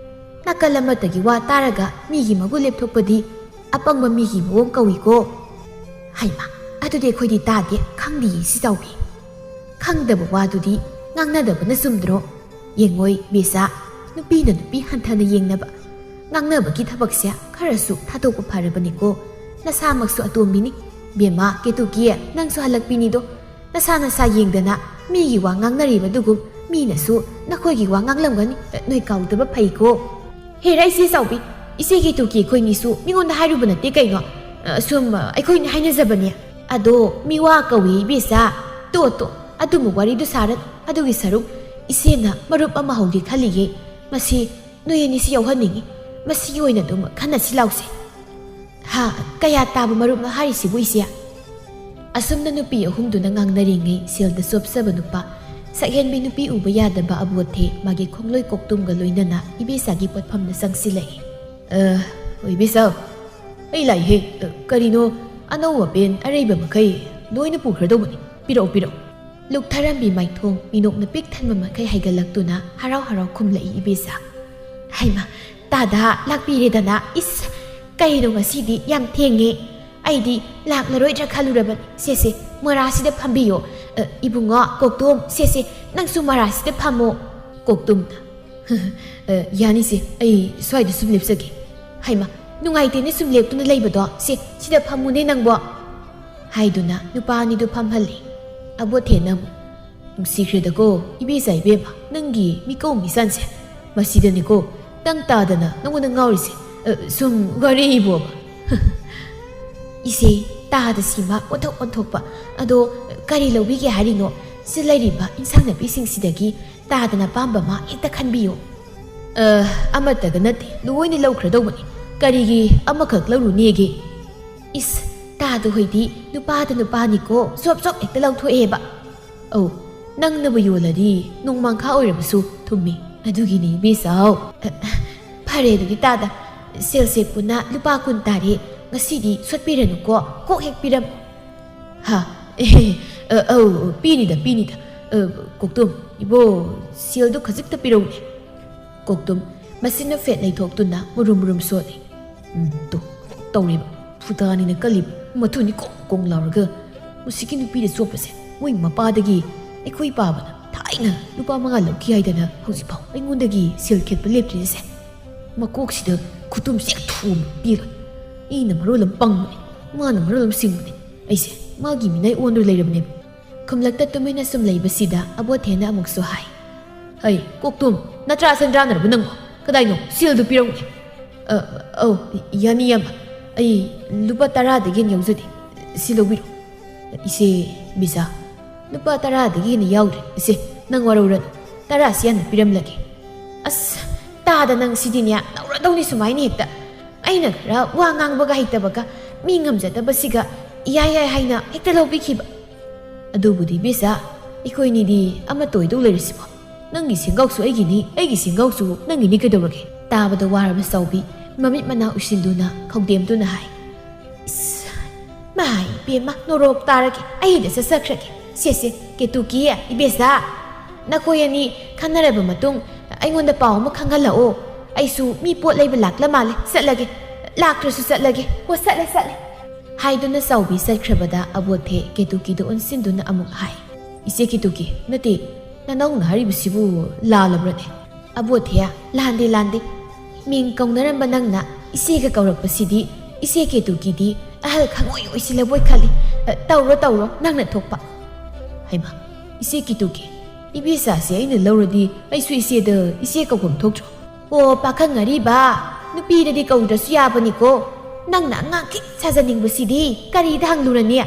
ꯅꯥꯀꯜ ꯑꯃꯠꯇꯒꯤ ꯋꯥ ꯇꯥꯔꯒ ꯃꯤꯒꯤ ꯃꯒꯨꯟ ꯂꯦꯞꯊꯣꯛꯄꯗꯤ ꯑꯄꯪꯕ ꯃꯤꯒꯤ ꯃꯑꯣꯡ ꯀꯧꯏꯀꯣ꯫ ꯍꯩꯃꯥ, ꯑꯗꯨꯗꯤ ꯑꯩꯈꯣꯏꯗꯤ ꯇꯥꯗꯦ, ꯈꯪꯗꯤꯌꯦ ꯏꯆꯦ ꯆꯥꯎꯕꯤ꯫ ꯈꯪꯗꯕ ꯋꯥꯗꯨꯗꯤ ꯉꯥꯡꯅꯗꯕꯅ ꯆꯨꯝꯗ꯭ꯔꯣ? ꯌꯦꯡꯉꯣꯏ ꯕꯦꯆꯥ, ꯅꯨꯄꯤꯅ ꯅꯨꯄꯤ ꯍꯟꯊꯅ ꯌꯦꯡꯅꯕ, ꯉꯥꯡꯅꯕꯒꯤ ꯊꯕꯛꯁꯦ ꯈꯔꯁꯨ ꯊꯥꯗꯣꯛꯄ ꯐꯔꯕꯅꯤꯀꯣ꯫ ꯅꯁꯥꯃꯛꯁꯨ ꯑꯇꯣꯝꯕꯤꯅꯤ꯫ ꯕꯦꯝꯃ, ꯀꯦꯇꯨꯀꯤ, ꯅꯪꯁꯨ ꯍꯜꯂꯛꯄꯤꯅꯤꯗꯣ꯫ ꯅꯁꯥ ꯅꯁꯥ ꯌꯦꯡꯗꯅ ꯃꯤꯒꯤ ꯋꯥ ꯉꯥꯡꯅꯔꯤꯕꯗꯨꯒꯨꯝ ꯃꯤꯅꯁꯨ ꯅꯈꯣꯏꯒꯤ ꯋꯥ ꯉꯥꯡꯂꯝꯒꯅꯤ꯫ ꯅꯣꯏ ꯀꯥꯎꯗꯕ ꯐꯩꯀꯣ꯫ ꯍꯦꯔꯥ ꯏꯆꯦ ꯆꯥꯎꯕꯤ, ꯏꯆꯦ ꯀꯦꯇꯨꯀꯤ ꯑꯩꯈꯣꯏꯅꯤꯁꯨ ꯃꯤꯉꯣꯟꯗ ꯍꯥꯏꯔꯨꯕ ꯅꯠꯇꯦ ꯀꯩꯅꯣ꯫ ꯑ, ꯁꯨꯝ, ꯑ, ꯑꯩꯈꯣꯏꯅꯤ ꯍꯥꯏꯅꯖꯕꯅꯦ꯫ "ꯑꯗꯣ ꯃꯤꯋꯥ ꯀꯧꯏ ꯏꯕꯦꯆꯥ꯫ ꯇꯣ, ꯇꯣ, ꯑꯗꯨꯝꯕ ꯋꯥꯔꯤꯗꯨ ꯁꯥꯔꯅꯨ꯫ ꯑꯗꯨꯒꯤ ꯁꯔꯨꯛ ꯏꯆꯦꯅ ꯃꯔꯨꯞ ꯑꯃ ꯍꯧꯒꯦ ꯈꯜꯂꯤꯌꯦ꯫ ꯃꯁꯤ ꯅꯣꯏ ꯑꯅꯤꯁꯤ ꯌꯥꯎꯍꯟꯅꯤꯡꯏ꯫ ꯃꯁꯤꯒꯤ ꯑꯣꯏꯅ ꯑꯗꯨꯝ ꯈꯟꯅꯁꯤ ꯂꯥꯎꯁꯦ꯫" "ꯍꯥ, ꯀꯌꯥ ꯇꯥꯕ ꯃꯔꯨꯞꯅꯣ ꯍꯥꯏꯔꯤꯁꯤꯕꯨ ꯏꯆꯦ?" ꯑꯁꯨꯝꯅ ꯅꯨꯄꯤ ꯑꯍꯨꯝꯗꯨꯅ ꯉꯥꯡꯅꯔꯤꯉꯩ ꯁꯦꯜꯗ ꯆꯣꯞꯆꯕ ꯅꯨꯄꯥ ꯁꯛꯍꯦꯟꯕꯤ ꯅꯨꯄꯤ ꯎꯕ ꯌꯥꯗꯕ ꯑꯕꯣꯊꯦ ꯃꯥꯒꯤ ꯈꯣꯡꯂꯣꯏ ꯀꯣꯛꯇꯨꯝꯒ ꯂꯣꯏꯅꯅ ꯏꯕꯦꯆꯥꯒꯤ ꯄꯣꯠꯐꯝꯗ ꯆꯪꯁꯤꯜꯂꯛꯏ꯫ "ꯑ, ꯍꯣꯏ ꯏꯕꯦꯆꯥ, ꯑꯩ ꯂꯥꯛꯏꯍꯦ꯫ ꯑ, ꯀꯔꯤꯅꯣ ꯑꯅꯧ ꯑꯄꯦꯟ ꯑꯔꯩꯕ ꯃꯈꯩ ꯂꯣꯏꯅ ꯄꯨꯈ꯭ꯔꯗꯧꯕꯅꯤ꯫ ꯄꯤꯔꯛꯑꯣ, ꯄꯤꯔꯛꯑꯣ꯫" ꯂꯨꯛꯊꯔꯝꯕꯤ ꯃꯥꯏꯊꯣꯡ ꯃꯤꯅꯣꯛꯅ ꯄꯤꯛ ꯊꯟꯕ ꯃꯈꯩ ꯍꯥꯏꯒꯠꯂꯛꯇꯨꯅ ꯍꯔꯥꯎ ꯍꯔꯥꯎ ꯈꯨꯝꯂꯛꯏ ꯏꯕꯦꯆꯥ꯫ "ꯍꯩꯃꯥ, ꯇꯥꯗ ꯂꯥꯛꯄꯤꯔꯦꯗꯅ꯫ ꯏꯁ, ꯀꯩꯅꯣ ꯉꯁꯤꯗꯤ ꯌꯥꯝ ꯊꯦꯡꯉꯦ꯫ ꯑꯩꯗꯤ ꯂꯥꯛꯂꯔꯣꯏꯗ꯭ꯔꯥ ꯈꯜꯂꯨꯔꯕꯅꯤ꯫ ꯁꯦ, ꯁꯦ, ꯃꯣꯔꯥꯁꯤꯗ ꯐꯝꯕꯤꯌꯣ꯫ ꯑ, ꯏꯕꯨꯡꯉꯣ ꯀꯣꯛꯇꯣꯝ, ꯁꯦ, ꯁꯦ, ꯅꯪꯁꯨ ꯃꯣꯔꯥꯁꯤꯗ ꯐꯝꯃꯣ꯫" ꯀꯣꯛꯇꯣꯝꯅ, "ꯑ, ꯌꯥꯅꯤꯁꯦ, ꯑꯩ ꯁ꯭ꯋꯥꯏꯗ ꯁꯨꯝ ꯂꯦꯞꯆꯒꯦ꯫" "ꯍꯩꯃꯥ, ꯅꯨꯡꯉꯥꯏꯇꯦꯅꯦ ꯁꯨꯝ ꯂꯦꯞꯇꯨꯅ ꯂꯩꯕꯗꯣ꯫ ꯁꯦ, ꯁꯤꯗ ꯐꯝꯃꯨꯅꯦ ꯅꯪꯕꯣ꯫" ꯍꯥꯏꯗꯨꯅ ꯅꯨꯄꯥ ꯑꯅꯤꯗꯨ ꯐꯝꯍꯜꯂꯤ꯫ ꯑꯕꯣꯊꯦꯅ ꯑꯃꯨꯛ, "ꯅꯨꯡꯁꯤꯈ꯭ꯔꯦꯗꯀꯣ, ꯏꯕꯦꯆꯥ ꯏꯕꯦꯝꯃ, ꯅꯪꯒꯤ ꯃꯤꯀꯧ ꯃꯤꯁꯥꯟꯁꯦ꯫ ꯃꯁꯤꯗꯅꯤꯀꯣ ꯅꯪ ꯇꯥꯗꯅ ꯅꯉꯣꯟꯗ ꯉꯥꯎꯔꯤꯁꯦ꯫ ꯑ, ꯁꯨꯝ ꯋꯥꯔꯤꯕꯣꯕ꯫" "ꯏꯆꯦ, ꯇꯥꯗ ꯁꯤꯃ ꯑꯣꯟꯊꯣꯛ ꯑꯣꯟꯊꯣꯛꯄ꯫ ꯑꯗꯣ ꯀꯔꯤ ꯂꯧꯕꯤꯒꯦ ꯍꯥꯏꯔꯤꯅꯣ? ꯁꯤ ꯂꯩꯔꯤꯕ ꯏꯟꯁꯥꯡ ꯅꯥꯄꯤꯁꯤꯡꯁꯤꯗꯒꯤ ꯇꯥꯗꯅ ꯑꯄꯥꯝꯕ ꯑꯃ ꯍꯦꯛꯇ ꯈꯟꯕꯤꯌꯨ꯫" "ꯑ, ꯑꯃꯠꯇꯒ ꯅꯠꯇꯦ, ꯂꯣꯏꯅ ꯂꯧꯈ꯭ꯔꯗꯧꯕꯅꯤ꯫ ꯀꯔꯤꯒꯤ ꯑꯃꯈꯛ ꯂꯧꯔꯨꯅꯦꯒꯦ?" "ꯏꯁ, ꯇꯥꯗ ꯍꯣꯏꯗꯤ ꯅꯨꯄꯥꯗ ꯅꯨꯄꯥꯅꯤꯀꯣ, ꯆꯣꯞ ꯆꯣꯞ ꯍꯦꯛꯇ ꯂꯧꯊꯣꯛꯑꯦꯕ꯫" "ꯑꯧ, ꯅꯪꯅꯕꯨ ꯌꯣꯜꯂꯗꯤ ꯅꯣꯡꯃꯥꯡꯈꯥ ꯑꯣꯏꯔꯕꯁꯨ ꯊꯨꯝꯃꯤ꯫ ꯑꯗꯨꯒꯤꯅꯤ ꯏꯕꯦꯆꯥꯎ꯫" "ꯑ, ꯐꯔꯦ ꯑꯗꯨꯗꯤ ꯇꯥꯗ, ꯁꯦꯜꯁꯦ ꯄꯨꯟꯅ ꯂꯨꯄꯥ ꯀꯨꯟ ꯇꯥꯔꯦ꯫ ꯉꯁꯤꯗꯤ ꯁꯣꯠꯄꯤꯔꯅꯨꯀꯣ, ꯀꯣꯛ ꯍꯦꯛ ꯄꯤꯔꯝꯃꯨ꯫" "ꯍꯥ? ꯑꯦ, ꯑ, ꯑꯧ, ꯄꯤꯅꯤꯗ, ꯄꯤꯅꯤꯗ꯫ ꯑ, ꯀꯣꯛꯇꯣꯝ, ꯏꯕꯣ, ꯁꯦꯜꯗꯣ ꯈꯖꯤꯛꯇ ꯄꯤꯔꯧꯅꯦ꯫" ꯀꯣꯛꯇꯨꯝ ꯃꯆꯤꯟ ꯃꯐꯦꯠ ꯂꯩꯊꯣꯛꯇꯨꯅ ꯃꯨꯔꯨꯝ ꯃꯨꯔꯨꯝ ꯁꯣꯜꯂꯤ꯫ "ꯎꯝ, ꯇꯨ, ꯇꯧꯔꯤꯕ꯫ ꯐꯨꯗꯥꯅꯤꯅ ꯀꯜꯂꯤꯕ꯫ ꯃꯊꯨꯅꯤ ꯀꯣꯡ ꯀꯣꯡ ꯂꯥꯎꯔꯒ꯫ ꯃꯁꯤꯒꯤ ꯅꯨꯄꯤꯗ ꯆꯣꯞꯄꯁꯦ꯫ ꯃꯣꯏ ꯃꯄꯥꯗꯒꯤ ꯑꯩꯈꯣꯏ ꯄꯥꯕꯅ ꯊꯥꯏꯅ ꯂꯨꯄꯥ ꯃꯉꯥ ꯂꯧꯈꯤ ꯍꯥꯏꯗꯅ ꯍꯧꯖꯤꯛꯐꯥꯎ ꯑꯩꯉꯣꯟꯗꯒꯤ ꯁꯦꯜ ꯈꯦꯠꯄ ꯂꯦꯞꯇ꯭ꯔꯤꯁꯦ꯫ ꯃꯀꯣꯛꯁꯤꯗ ꯈꯨꯇꯨꯝ ꯆꯦꯛ ꯊꯨꯕ ꯄꯤꯔꯣꯏ꯫ ꯑꯩꯅ ꯃꯔꯣꯜ ꯑꯃ ꯄꯪꯕꯅꯦ, ꯃꯥꯅ ꯃꯔꯣꯜ ꯑꯃ ꯁꯤꯡꯕꯅꯦ꯫ ꯑꯩꯁꯦ ꯃꯥꯒꯤ ꯃꯤꯅꯥꯏ ꯑꯣꯟꯗꯨꯅ ꯂꯩꯔꯕꯅꯦꯕ꯫" ꯈꯨꯝꯂꯛꯇ ꯇꯨꯃꯤꯟꯅ ꯁꯨꯝ ꯂꯩꯕꯁꯤꯗ ꯑꯕꯣꯊꯦꯅ ꯑꯃꯨꯛꯁꯨ ꯍꯥꯏ꯫ "ꯍꯩ, ꯀꯣꯛꯇꯨꯝ, ꯅꯠꯇ꯭ꯔꯥ ꯁꯟꯗ꯭ꯔꯥꯅꯔꯕ ꯅꯪꯕꯣ? ꯀꯗꯥꯏꯅꯣ? ꯁꯦꯜꯗꯨ ꯄꯤꯔꯧꯅꯦ꯫" "ꯑ, ꯑꯧ, ꯌꯥꯅꯤ, ꯏꯌꯥꯝꯕ꯫ ꯑꯩ ꯂꯨꯄꯥ ꯇꯔꯥꯗꯒꯤ ꯍꯦꯟꯅ ꯌꯥꯎꯖꯗꯦ꯫ ꯁꯤ ꯂꯧꯕꯤꯔꯣ꯫" ꯏꯆꯦ ꯕꯤꯖꯥ, ꯂꯨꯄꯥ ꯇꯔꯥꯗꯒꯤ ꯍꯦꯟꯅ ꯌꯥꯎꯗ꯭ꯔꯦ꯫ ꯏꯆꯦ, ꯅꯪ ꯋꯥꯔꯧꯔꯅꯨ, ꯇꯔꯥꯁꯤ ꯌꯥꯝꯅ ꯄꯤꯔꯝꯂꯒꯦ꯫ ꯑꯁ, ꯇꯥꯗ, ꯅꯪ ꯁꯤꯗꯤꯅꯦ, ꯇꯧꯔꯗꯧꯅꯤ ꯁꯨꯃꯥꯏꯅ ꯍꯦꯛꯇ꯫ ꯑꯩꯅ ꯈꯔ ꯋꯥ ꯉꯥꯡꯕꯒ ꯍꯩꯇꯕꯒ, ꯃꯤ ꯉꯝꯖꯗꯕꯁꯤꯒ ꯏꯌꯥ ꯌꯥꯏ ꯍꯥꯏꯅ ꯍꯦꯛꯇ ꯂꯧꯕꯤꯈꯤꯕ꯫ ꯑꯗꯨꯕꯨꯗꯤ ꯕꯤꯖꯥ, ꯑꯩꯈꯣꯏꯅꯤꯗꯤ ꯑꯃꯠꯇ ꯑꯣꯏꯗꯧ ꯂꯩꯔꯤꯁꯤꯕꯣ꯫ ꯅꯪꯒꯤ ꯁꯦꯡꯒꯥꯎꯁꯨ ꯑꯩꯒꯤꯅꯤ, ꯑꯩꯒꯤ ꯁꯦꯡꯒꯥꯎꯁꯨ ꯅꯪꯒꯤꯅꯤ ꯀꯩꯗꯧꯔꯒꯦ? ꯇꯥꯕꯗ ꯋꯥꯔꯕ ꯆꯥꯎꯕꯤ ꯃꯃꯤꯠ ꯃꯅꯥ ꯎꯏꯁꯤꯟꯗꯨꯅ ꯈꯧꯗꯦꯝꯗꯨꯅ ꯍꯥꯏ꯫ ꯏꯁ, ꯃꯥꯏ ꯄꯦꯝꯃ, ꯅꯣꯔꯣꯛ ꯇꯥꯔꯒꯦ, ꯑꯩꯗ ꯆꯠꯆꯈ꯭ꯔꯒꯦ꯫ ꯁꯦ ꯁꯦ, ꯀꯦꯇꯨꯀꯤ, ꯏꯕꯦꯆꯥ, ꯅꯈꯣꯏ ꯑꯅꯤ ꯈꯟꯅꯔꯕ ꯃꯇꯨꯡ ꯑꯩꯉꯣꯟꯗ ꯄꯥꯎ ꯑꯃ ꯈꯪꯍꯜꯂꯛꯑꯣ꯫ ꯑꯩꯁꯨ ꯃꯤ ꯄꯣꯠ ꯂꯩꯕ ꯂꯥꯛꯂ ꯃꯥꯜꯂꯦ, ꯆꯠꯂꯒꯦ꯫ ꯂꯥꯛꯇ꯭ꯔꯁꯨ ꯆꯠꯂꯒꯦ꯫ ꯍꯣ, ꯆꯠꯂꯦ, ꯆꯠꯂꯦ꯫ ꯍꯥꯏꯗꯨꯅ ꯆꯥꯎꯕꯤ ꯆꯠꯈ꯭ꯔꯕꯗ ꯑꯕꯣꯊꯦ ꯀꯦꯇꯨꯀꯤꯗ ꯑꯣꯟꯁꯤꯟꯗꯨꯅ ꯑꯃꯨꯛ ꯍꯥꯏ, ꯏꯆꯦ ꯀꯦꯇꯨꯀꯤ, ꯅꯠꯇꯦ, ꯅꯅꯥꯎꯅ ꯍꯥꯏꯔꯤꯕꯁꯤꯕꯨ ꯂꯥꯜꯂꯕ꯭ꯔꯅꯦ? ꯑꯕꯣꯊꯦ, ꯂꯥꯟꯗꯦ, ꯂꯥꯟꯗꯦ꯫ ꯃꯤꯡ ꯀꯧꯅꯔꯝꯕ ꯅꯪꯅ ꯏꯆꯦꯒ ꯀꯧꯔꯛꯄꯁꯤꯗꯤ ꯏꯆꯦ ꯀꯦꯇꯨꯀꯤꯗꯤ ꯑꯍꯜ ꯈꯪꯑꯣꯏ ꯑꯣꯏꯁꯤꯜꯂꯕꯣꯏ ꯈꯜꯂꯤ꯫ ꯑ, ꯇꯧꯔꯣ, ꯇꯧꯔꯣ, ꯅꯪꯅ ꯊꯣꯛꯄ꯫ ꯍꯩꯃꯥ, ꯏꯆꯦ ꯀꯦꯇꯨꯀꯤ, ꯏꯕꯦꯆꯥꯁꯦ ꯑꯩꯅ ꯂꯧꯔꯗꯤ ꯑꯩꯁꯨ ꯏꯆꯦꯗ ꯏꯆꯦ ꯀꯧꯐꯝ ꯊꯣꯛꯇ꯭ꯔꯣ? ꯑꯣ, ꯄꯥꯈꯪ ꯑꯔꯤꯕ, ꯅꯨꯄꯤꯗꯗꯤ ꯀꯧꯗ꯭ꯔꯁꯨ ꯌꯥꯕꯅꯤꯀꯣ꯫ ꯅꯪꯅ ꯑꯉꯥꯡ ꯈꯤꯛ ꯁꯥꯖꯅꯤꯡꯕꯁꯤꯗꯤ ꯀꯔꯤꯗ ꯍꯪꯂꯨꯔꯅꯤ?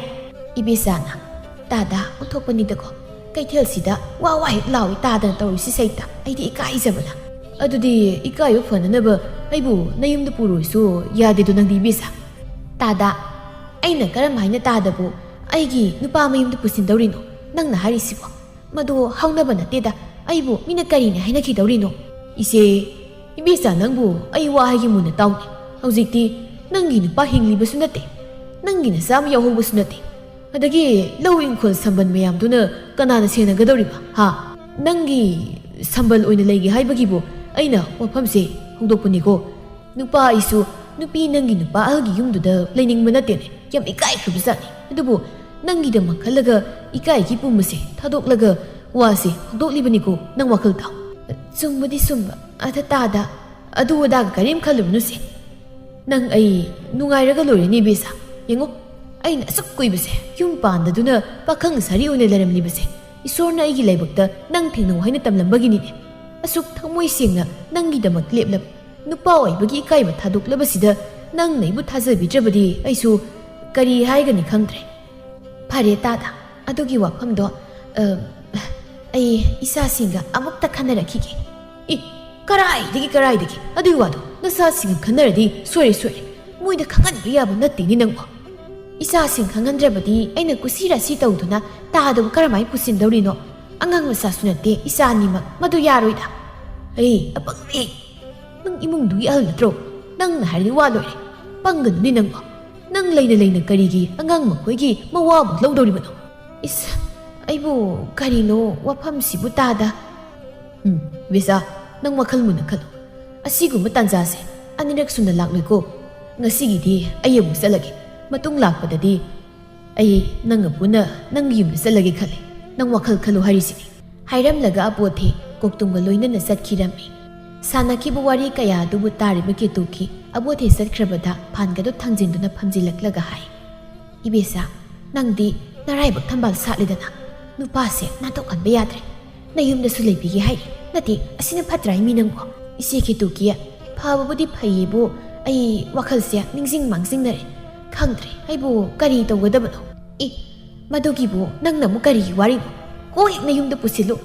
ꯏꯕꯦꯆꯥꯅ, ꯇꯥꯗ, ꯑꯣꯟꯊꯣꯛꯄꯅꯤꯗꯀꯣ꯫ ꯀꯩꯊꯦꯜꯁꯤꯗ ꯋꯥ ꯋꯥ ꯍꯦꯛ ꯂꯥꯎꯏ ꯇꯥꯗꯅ ꯇꯧꯔꯤꯁꯤ ꯁꯩꯇ꯫ ꯑꯩꯗꯤ ꯏꯀꯥꯏꯖꯕꯅ꯫ ꯑꯗꯨꯗꯤ ꯏꯀꯥꯏꯕ ꯐꯅꯅꯕ ꯑꯩꯕꯨ ꯅꯌꯨꯝꯗ ꯄꯨꯔꯣꯏꯁꯨ ꯌꯥꯗꯦꯗꯣ ꯅꯪꯗꯤ ꯏꯕꯦꯆꯥ꯫ ꯇꯥꯗ, ꯑꯩꯅ ꯀꯔꯝ ꯍꯥꯏꯅ ꯇꯥꯗꯕꯨ ꯑꯩꯒꯤ ꯅꯨꯄꯥ ꯃꯌꯨꯝꯗ ꯄꯨꯁꯤꯟꯗꯧꯔꯤꯅꯣ? ꯅꯪꯅ ꯍꯥꯏꯔꯤꯁꯤꯕꯣ? ꯃꯗꯨ ꯍꯧꯅꯕ ꯅꯠꯇꯦꯗ꯫ ꯑꯩꯕꯨ ꯃꯤꯅ ꯀꯔꯤꯅꯤ ꯍꯥꯏꯅꯈꯤꯗꯧꯔꯤꯅꯣ? ꯏꯆꯦ, ꯏꯕꯦꯆꯥ, ꯅꯪꯕꯨ ꯑꯩ ꯋꯥ ꯍꯥꯏꯒꯦ ꯃꯨꯟꯅ ꯇꯥꯎꯅꯦ꯫ ꯍꯧꯖꯤꯛꯇꯤ ꯅꯪꯒꯤ ꯅꯨꯄꯥ ꯍꯤꯡꯂꯤꯕꯁꯨ ꯅꯠꯇꯦ, ꯅꯪꯒꯤ ꯅꯆꯥ ꯑꯃ ꯌꯥꯎꯍꯧꯕꯁꯨ ꯅꯠꯇꯦ꯫ ꯑꯗꯒꯤ ꯂꯧ ꯏꯪꯈꯣꯜ ꯁꯝꯕꯜ ꯃꯌꯥꯝꯗꯨꯅ ꯀꯅꯥꯅ ꯁꯦꯟꯅꯒꯗꯧꯔꯤꯕ? ꯍꯥ? ꯅꯪꯒꯤ ꯁꯝꯕꯜ ꯑꯣꯏꯅ ꯂꯩꯒꯦ ꯍꯥꯏꯕꯒꯤꯕꯨ ꯑꯩꯅ ꯋꯥꯐꯝꯁꯦ ꯍꯧꯗꯣꯛꯄꯅꯤꯀꯣ꯫ ꯅꯨꯄꯥ ꯑꯩꯁꯨ ꯅꯨꯄꯤ ꯅꯪꯒꯤ ꯅꯨꯄꯥ ꯑꯍꯜꯒꯤ ꯌꯨꯝꯗꯨꯗ ꯂꯩꯅꯤꯡꯕ ꯅꯠꯇꯦꯅꯦ꯫ ꯌꯥꯝ ꯏꯀꯥꯏꯈ꯭ꯔꯕꯖꯥꯠꯅꯤ꯫ ꯑꯗꯨꯕꯨ ꯅꯪꯒꯤꯗꯃꯛ ꯈꯜꯂꯒ ꯏꯀꯥꯏꯒꯤ ꯄꯨꯝꯕꯁꯦ ꯊꯥꯗꯣꯛꯂꯒ ꯋꯥꯁꯦ ꯍꯧꯗꯣꯛꯂꯤꯕꯅꯤꯀꯣ꯫ ꯅꯪ ꯋꯥꯈꯜ ꯇꯥꯎ꯫ ꯆꯨꯝꯕꯗꯤ ꯆꯨꯝꯕ, ꯑꯗ ꯇꯥꯗ, ꯑꯗꯨ ꯑꯗꯥꯒ ꯀꯔꯤꯝ ꯈꯜꯂꯨꯅꯨꯁꯦ꯫ ꯅꯪ ꯑꯩ ꯅꯨꯡꯉꯥꯏꯔꯒ ꯂꯣꯏꯔꯦꯅꯦ ꯏꯕꯦꯆꯥ꯫ ꯌꯦꯡꯉꯣ, ꯑꯩꯅ ꯑꯁꯨꯛ ꯀꯨꯏꯕꯁꯦ ꯌꯨꯝ ꯄꯥꯟꯗꯗꯨꯅ ꯄꯥꯈꯪ ꯁꯥꯔꯤ ꯑꯣꯏꯅ ꯂꯩꯔꯝꯂꯤꯕꯁꯦ ꯏꯁꯣꯔꯅ ꯑꯩꯒꯤ ꯂꯥꯏꯕꯛꯇ ꯅꯪ ꯊꯦꯡꯅꯧ ꯍꯥꯏꯅ ꯇꯝꯂꯝꯕꯒꯤꯅꯤꯅꯦ꯫ ꯑꯁꯨꯛ ꯊꯃꯣꯏ ꯁꯦꯡꯅ ꯅꯪꯒꯤꯗꯃꯛ ꯂꯦꯞꯂꯕ ꯅꯨꯄꯥ ꯑꯣꯏꯕꯒꯤ ꯏꯀꯥꯏꯕ ꯊꯥꯗꯣꯛꯂꯕꯁꯤꯗ ꯅꯪꯅ ꯑꯩꯕꯨ ꯊꯥꯖꯕꯤꯗ꯭ꯔꯕꯗꯤ ꯑꯩꯁꯨ ꯀꯔꯤ ꯍꯥꯏꯒꯅꯤ ꯈꯪꯗ꯭ꯔꯦ꯫ ꯐꯔꯦ ꯇꯥꯗ, ꯑꯗꯨꯒꯤ ꯋꯥꯐꯝꯗꯣ, ꯑ, ꯑꯩ ꯏꯆꯥꯁꯤꯡꯒ ꯑꯃꯨꯛꯇ ꯈꯟꯅꯔꯛꯈꯤꯒꯦ꯫ ꯏ, ꯀꯔꯥꯏꯗꯒꯤ, ꯀꯔꯥꯏꯗꯒꯤ? ꯑꯗꯨꯒꯤ ꯋꯥꯗꯣ ꯅꯆꯥꯁꯤꯡꯒ ꯈꯟꯅꯔꯗꯤ ꯁꯣꯏꯔꯦ, ꯁꯣꯏꯔꯦ꯫ ꯃꯣꯏꯗ ꯈꯪꯍꯟꯕ ꯌꯥꯕ ꯅꯠꯇꯦꯅꯦ ꯅꯪꯕꯣ꯫ ꯏꯆꯥꯁꯤꯡ ꯈꯪꯍꯟꯗ꯭ꯔꯕꯗꯤ ꯑꯩꯅ ꯀꯨꯁꯤ ꯔꯥꯁꯤ ꯇꯧꯗꯨꯅ ꯇꯥꯗꯕꯨ ꯀꯔꯝꯍꯥꯏꯅ ꯄꯨꯁꯤꯟꯗꯧꯔꯤꯅꯣ? ꯑꯉꯥꯡ ꯃꯆꯥꯁꯨ ꯅꯠꯇꯦ ꯏꯆꯥ ꯑꯅꯤꯃꯛ, ꯃꯗꯨ ꯌꯥꯔꯣꯏꯗ꯫ ꯑꯩ ꯑꯄꯪꯕꯤ, ꯅꯪ ꯏꯃꯨꯡꯗꯨꯒꯤ ꯑꯍꯜ ꯅꯠꯇ꯭ꯔꯣ? ꯅꯪꯅ ꯍꯥꯏꯔꯗꯤ ꯋꯥ ꯂꯣꯏꯔꯦ꯫ ꯄꯪꯒꯅꯨꯅꯦ ꯅꯪꯕꯣ꯫ ꯅꯪ ꯂꯩꯅ ꯂꯩꯅ ꯀꯔꯤꯒꯤ ꯑꯉꯥꯡ ꯃꯈꯣꯏꯒꯤ ꯃꯋꯥꯕꯨ ꯂꯧꯗꯧꯔꯤꯕꯅꯣ? ꯏꯁ, ꯑꯩꯕꯨ ꯀꯔꯤꯅꯣ ꯋꯥꯐꯝꯁꯤꯕꯨ ꯇꯥꯗ꯫ ꯎꯝ, ꯕꯤꯁꯥ, ꯅꯪ ꯋꯥꯈꯜ ꯃꯨꯟꯅ ꯈꯜꯂꯨ꯫ ꯑꯁꯤꯒꯨꯝꯕ ꯇꯥꯟꯖꯥꯁꯦ ꯑꯅꯤꯔꯛ ꯁꯨꯅ ꯂꯥꯛꯂꯣꯏꯀꯣ꯫ ꯉꯁꯤꯒꯤꯗꯤ ꯑꯩ ꯑꯃꯨꯛ ꯆꯠꯂꯒꯦ꯫ ꯃꯇꯨꯡ ꯂꯥꯛꯄꯗꯗꯤ ꯑꯩ ꯅꯪꯒ ꯄꯨꯟꯅ ꯅꯪꯒꯤ ꯌꯨꯝꯗ ꯆꯠꯂꯒꯦ ꯈꯜꯂꯦ꯫ ꯅꯪ ꯋꯥꯈꯜ ꯈꯜꯂꯨ ꯍꯥꯏꯔꯤꯁꯤꯅꯤ꯫ ꯍꯥꯏꯔꯝꯂꯒ ꯑꯕꯣꯊꯦ ꯀꯣꯛꯇꯨꯝꯒ ꯂꯣꯏꯅꯅ ꯆꯠꯈꯤꯔꯝꯃꯤ꯫ ꯁꯥꯟꯅꯈꯤꯕ ꯋꯥꯔꯤ ꯀꯌꯥ ꯑꯗꯨꯕꯨ ꯇꯥꯔꯤꯕ ꯀꯦꯇꯨꯀꯤ ꯑꯕꯣꯊꯦ ꯆꯠꯈ꯭ꯔꯕꯗ ꯐꯥꯟꯒꯗꯨ ꯊꯥꯡꯖꯤꯟꯗꯨꯅ ꯐꯝꯖꯤꯜꯂꯛꯂꯒ ꯍꯥꯏ, "ꯏꯕꯦꯆꯥ, ꯅꯪꯗꯤ ꯅꯔꯥꯏꯕꯛ ꯊꯝꯕꯥꯜ ꯁꯥꯠꯂꯦꯗꯅ꯫ ꯅꯨꯄꯥꯁꯦ ꯅꯥꯟꯊꯣꯛꯍꯟꯕ ꯌꯥꯗ꯭ꯔꯦ꯫ ꯅꯌꯨꯝꯗꯁꯨ ꯂꯩꯕꯤꯒꯦ ꯍꯥꯏꯔꯤ꯫ ꯅꯠꯇꯦ, ꯑꯁꯤꯅ ꯐꯠꯇ꯭ꯔꯥꯏ ꯃꯤ ꯅꯪꯕꯣ?" "ꯏꯆꯦ ꯀꯦꯇꯨꯀꯤ, ꯐꯕꯕꯨꯗꯤ ꯐꯩꯌꯦꯕꯨ, ꯑꯩ ꯋꯥꯈꯜꯁꯦ ꯅꯤꯡꯁꯤꯡ ꯃꯥꯡꯖꯤꯡꯅꯔꯦ꯫ ꯈꯪꯗ꯭ꯔꯦ ꯑꯩꯕꯨ ꯀꯔꯤ ꯇꯧꯒꯗꯕꯅꯣ꯫" "ꯏ, ꯃꯗꯨꯒꯤꯕꯨ ꯅꯪꯅ ꯑꯃꯨꯛ ꯀꯔꯤꯒꯤ ꯋꯥꯔꯤꯅꯣ? ꯀꯣꯛ ꯍꯦꯛ ꯅꯌꯨꯝꯗ ꯄꯨꯁꯤꯜꯂꯨ꯫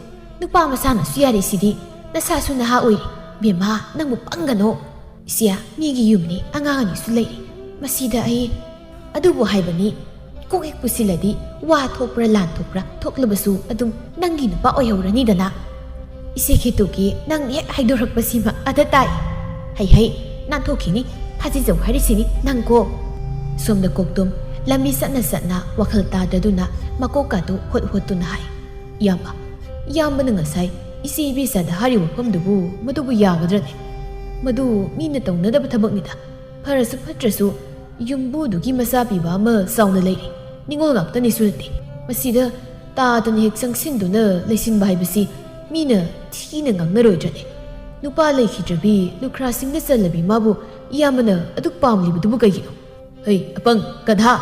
ꯅꯨꯄꯥ ꯃꯆꯥꯅꯁꯨ ꯌꯥꯔꯤꯁꯤꯗꯤ꯫ ꯅꯁꯥꯁꯨ ꯅꯍꯥ ꯑꯣꯏꯔꯤ꯫ ꯕꯦꯝꯃ, ꯅꯪꯕꯨ ꯄꯪꯒꯅꯣ꯫ ꯏꯆꯦ, ꯃꯤꯒꯤ ꯌꯨꯝꯅꯤ, ꯑꯉꯥꯡ ꯑꯅꯤꯁꯨ ꯂꯩꯔꯤ꯫ ꯃꯁꯤꯗ ꯑꯩ ꯑꯗꯨꯕꯨ ꯍꯥꯏꯕꯅꯤ, ꯀꯣꯛ ꯍꯦꯛ ꯄꯨꯁꯤꯜꯂꯗꯤ ꯋꯥ ꯊꯣꯛꯄ꯭ꯔꯥ ꯂꯥꯟ ꯊꯣꯛꯄ꯭ꯔꯥ ꯊꯣꯛꯂꯕꯁꯨ ꯑꯗꯨꯝ ꯅꯪꯒꯤ ꯅꯨꯄꯥ ꯑꯣꯏꯍꯧꯔꯅꯤꯗꯅ꯫" "ꯏꯆꯦ ꯀꯦꯇꯨꯀꯤ, ꯅꯪ ꯍꯦꯛ ꯍꯥꯏꯗꯣꯔꯛꯄꯁꯤꯃ ꯑꯗ ꯇꯥꯏ꯫ ꯍꯩ ꯍꯩ, ꯅꯥꯟꯊꯣꯛꯈꯤꯅꯤ, ꯊꯥꯖꯤꯟꯖꯧ ꯍꯥꯏꯔꯤꯁꯤꯅꯤ ꯅꯪꯀꯣ꯫" ꯁꯣꯝꯗ ꯀꯣꯛꯇꯨꯝ ꯂꯝꯕꯤ ꯆꯠꯅ ꯆꯠꯅ ꯋꯥꯈꯜ ꯇꯥꯗ꯭ꯔꯗꯨꯅ ꯃꯀꯣꯛꯀꯥꯗꯨ ꯍꯣꯠ ꯍꯣꯠꯇꯨꯅ ꯍꯥꯏ, "ꯏꯌꯥꯝꯕ, ꯏꯌꯥꯝꯕꯅ ꯉꯁꯥꯏ ꯏꯆꯦ ꯏꯕꯦꯆꯥꯗ ꯍꯥꯏꯔꯤꯕ ꯋꯥꯐꯝꯗꯨꯕꯨ ꯃꯗꯨꯕꯨ ꯌꯥꯒꯗ꯭ꯔꯅꯦ? ꯃꯗꯨ ꯃꯤꯅ ꯇꯧꯅꯗꯕ ꯊꯕꯛꯅꯤꯗ꯫ ꯐꯔꯁꯨ ꯐꯠꯇ꯭ꯔꯁꯨ ꯌꯨꯝꯕꯨꯗꯨꯒꯤ ꯃꯆꯥ ꯄꯤꯕ ꯑꯃ ꯆꯥꯎꯅ ꯂꯩꯔꯤ꯫ ꯅꯤꯉꯣꯜ ꯉꯥꯛꯇꯅꯤꯁꯨ ꯅꯠꯇꯦ꯫ ꯃꯁꯤꯗ ꯇꯥꯗꯅ ꯍꯦꯛ ꯆꯪꯁꯤꯟꯗꯨꯅ ꯂꯩꯁꯤꯟꯕ ꯍꯥꯏꯕꯁꯤ ꯃꯤꯅ ꯊꯤꯅ ꯉꯥꯡꯅꯔꯣꯏꯗ꯭ꯔꯅꯦ? ꯅꯨꯄꯥ ꯂꯩꯈꯤꯗ꯭ꯔꯕꯤ ꯂꯨꯈ꯭ꯔꯥꯁꯤꯡꯅ ꯆꯜꯂꯕꯤ ꯃꯥꯕꯨ ꯏꯌꯥꯝꯕꯅ ꯑꯗꯨꯛ ꯄꯥꯝꯂꯤꯕꯗꯨꯕꯨ ꯀꯩꯒꯤꯅꯣ?" "ꯍꯩ, ꯑꯄꯪ, ꯒꯙꯥ!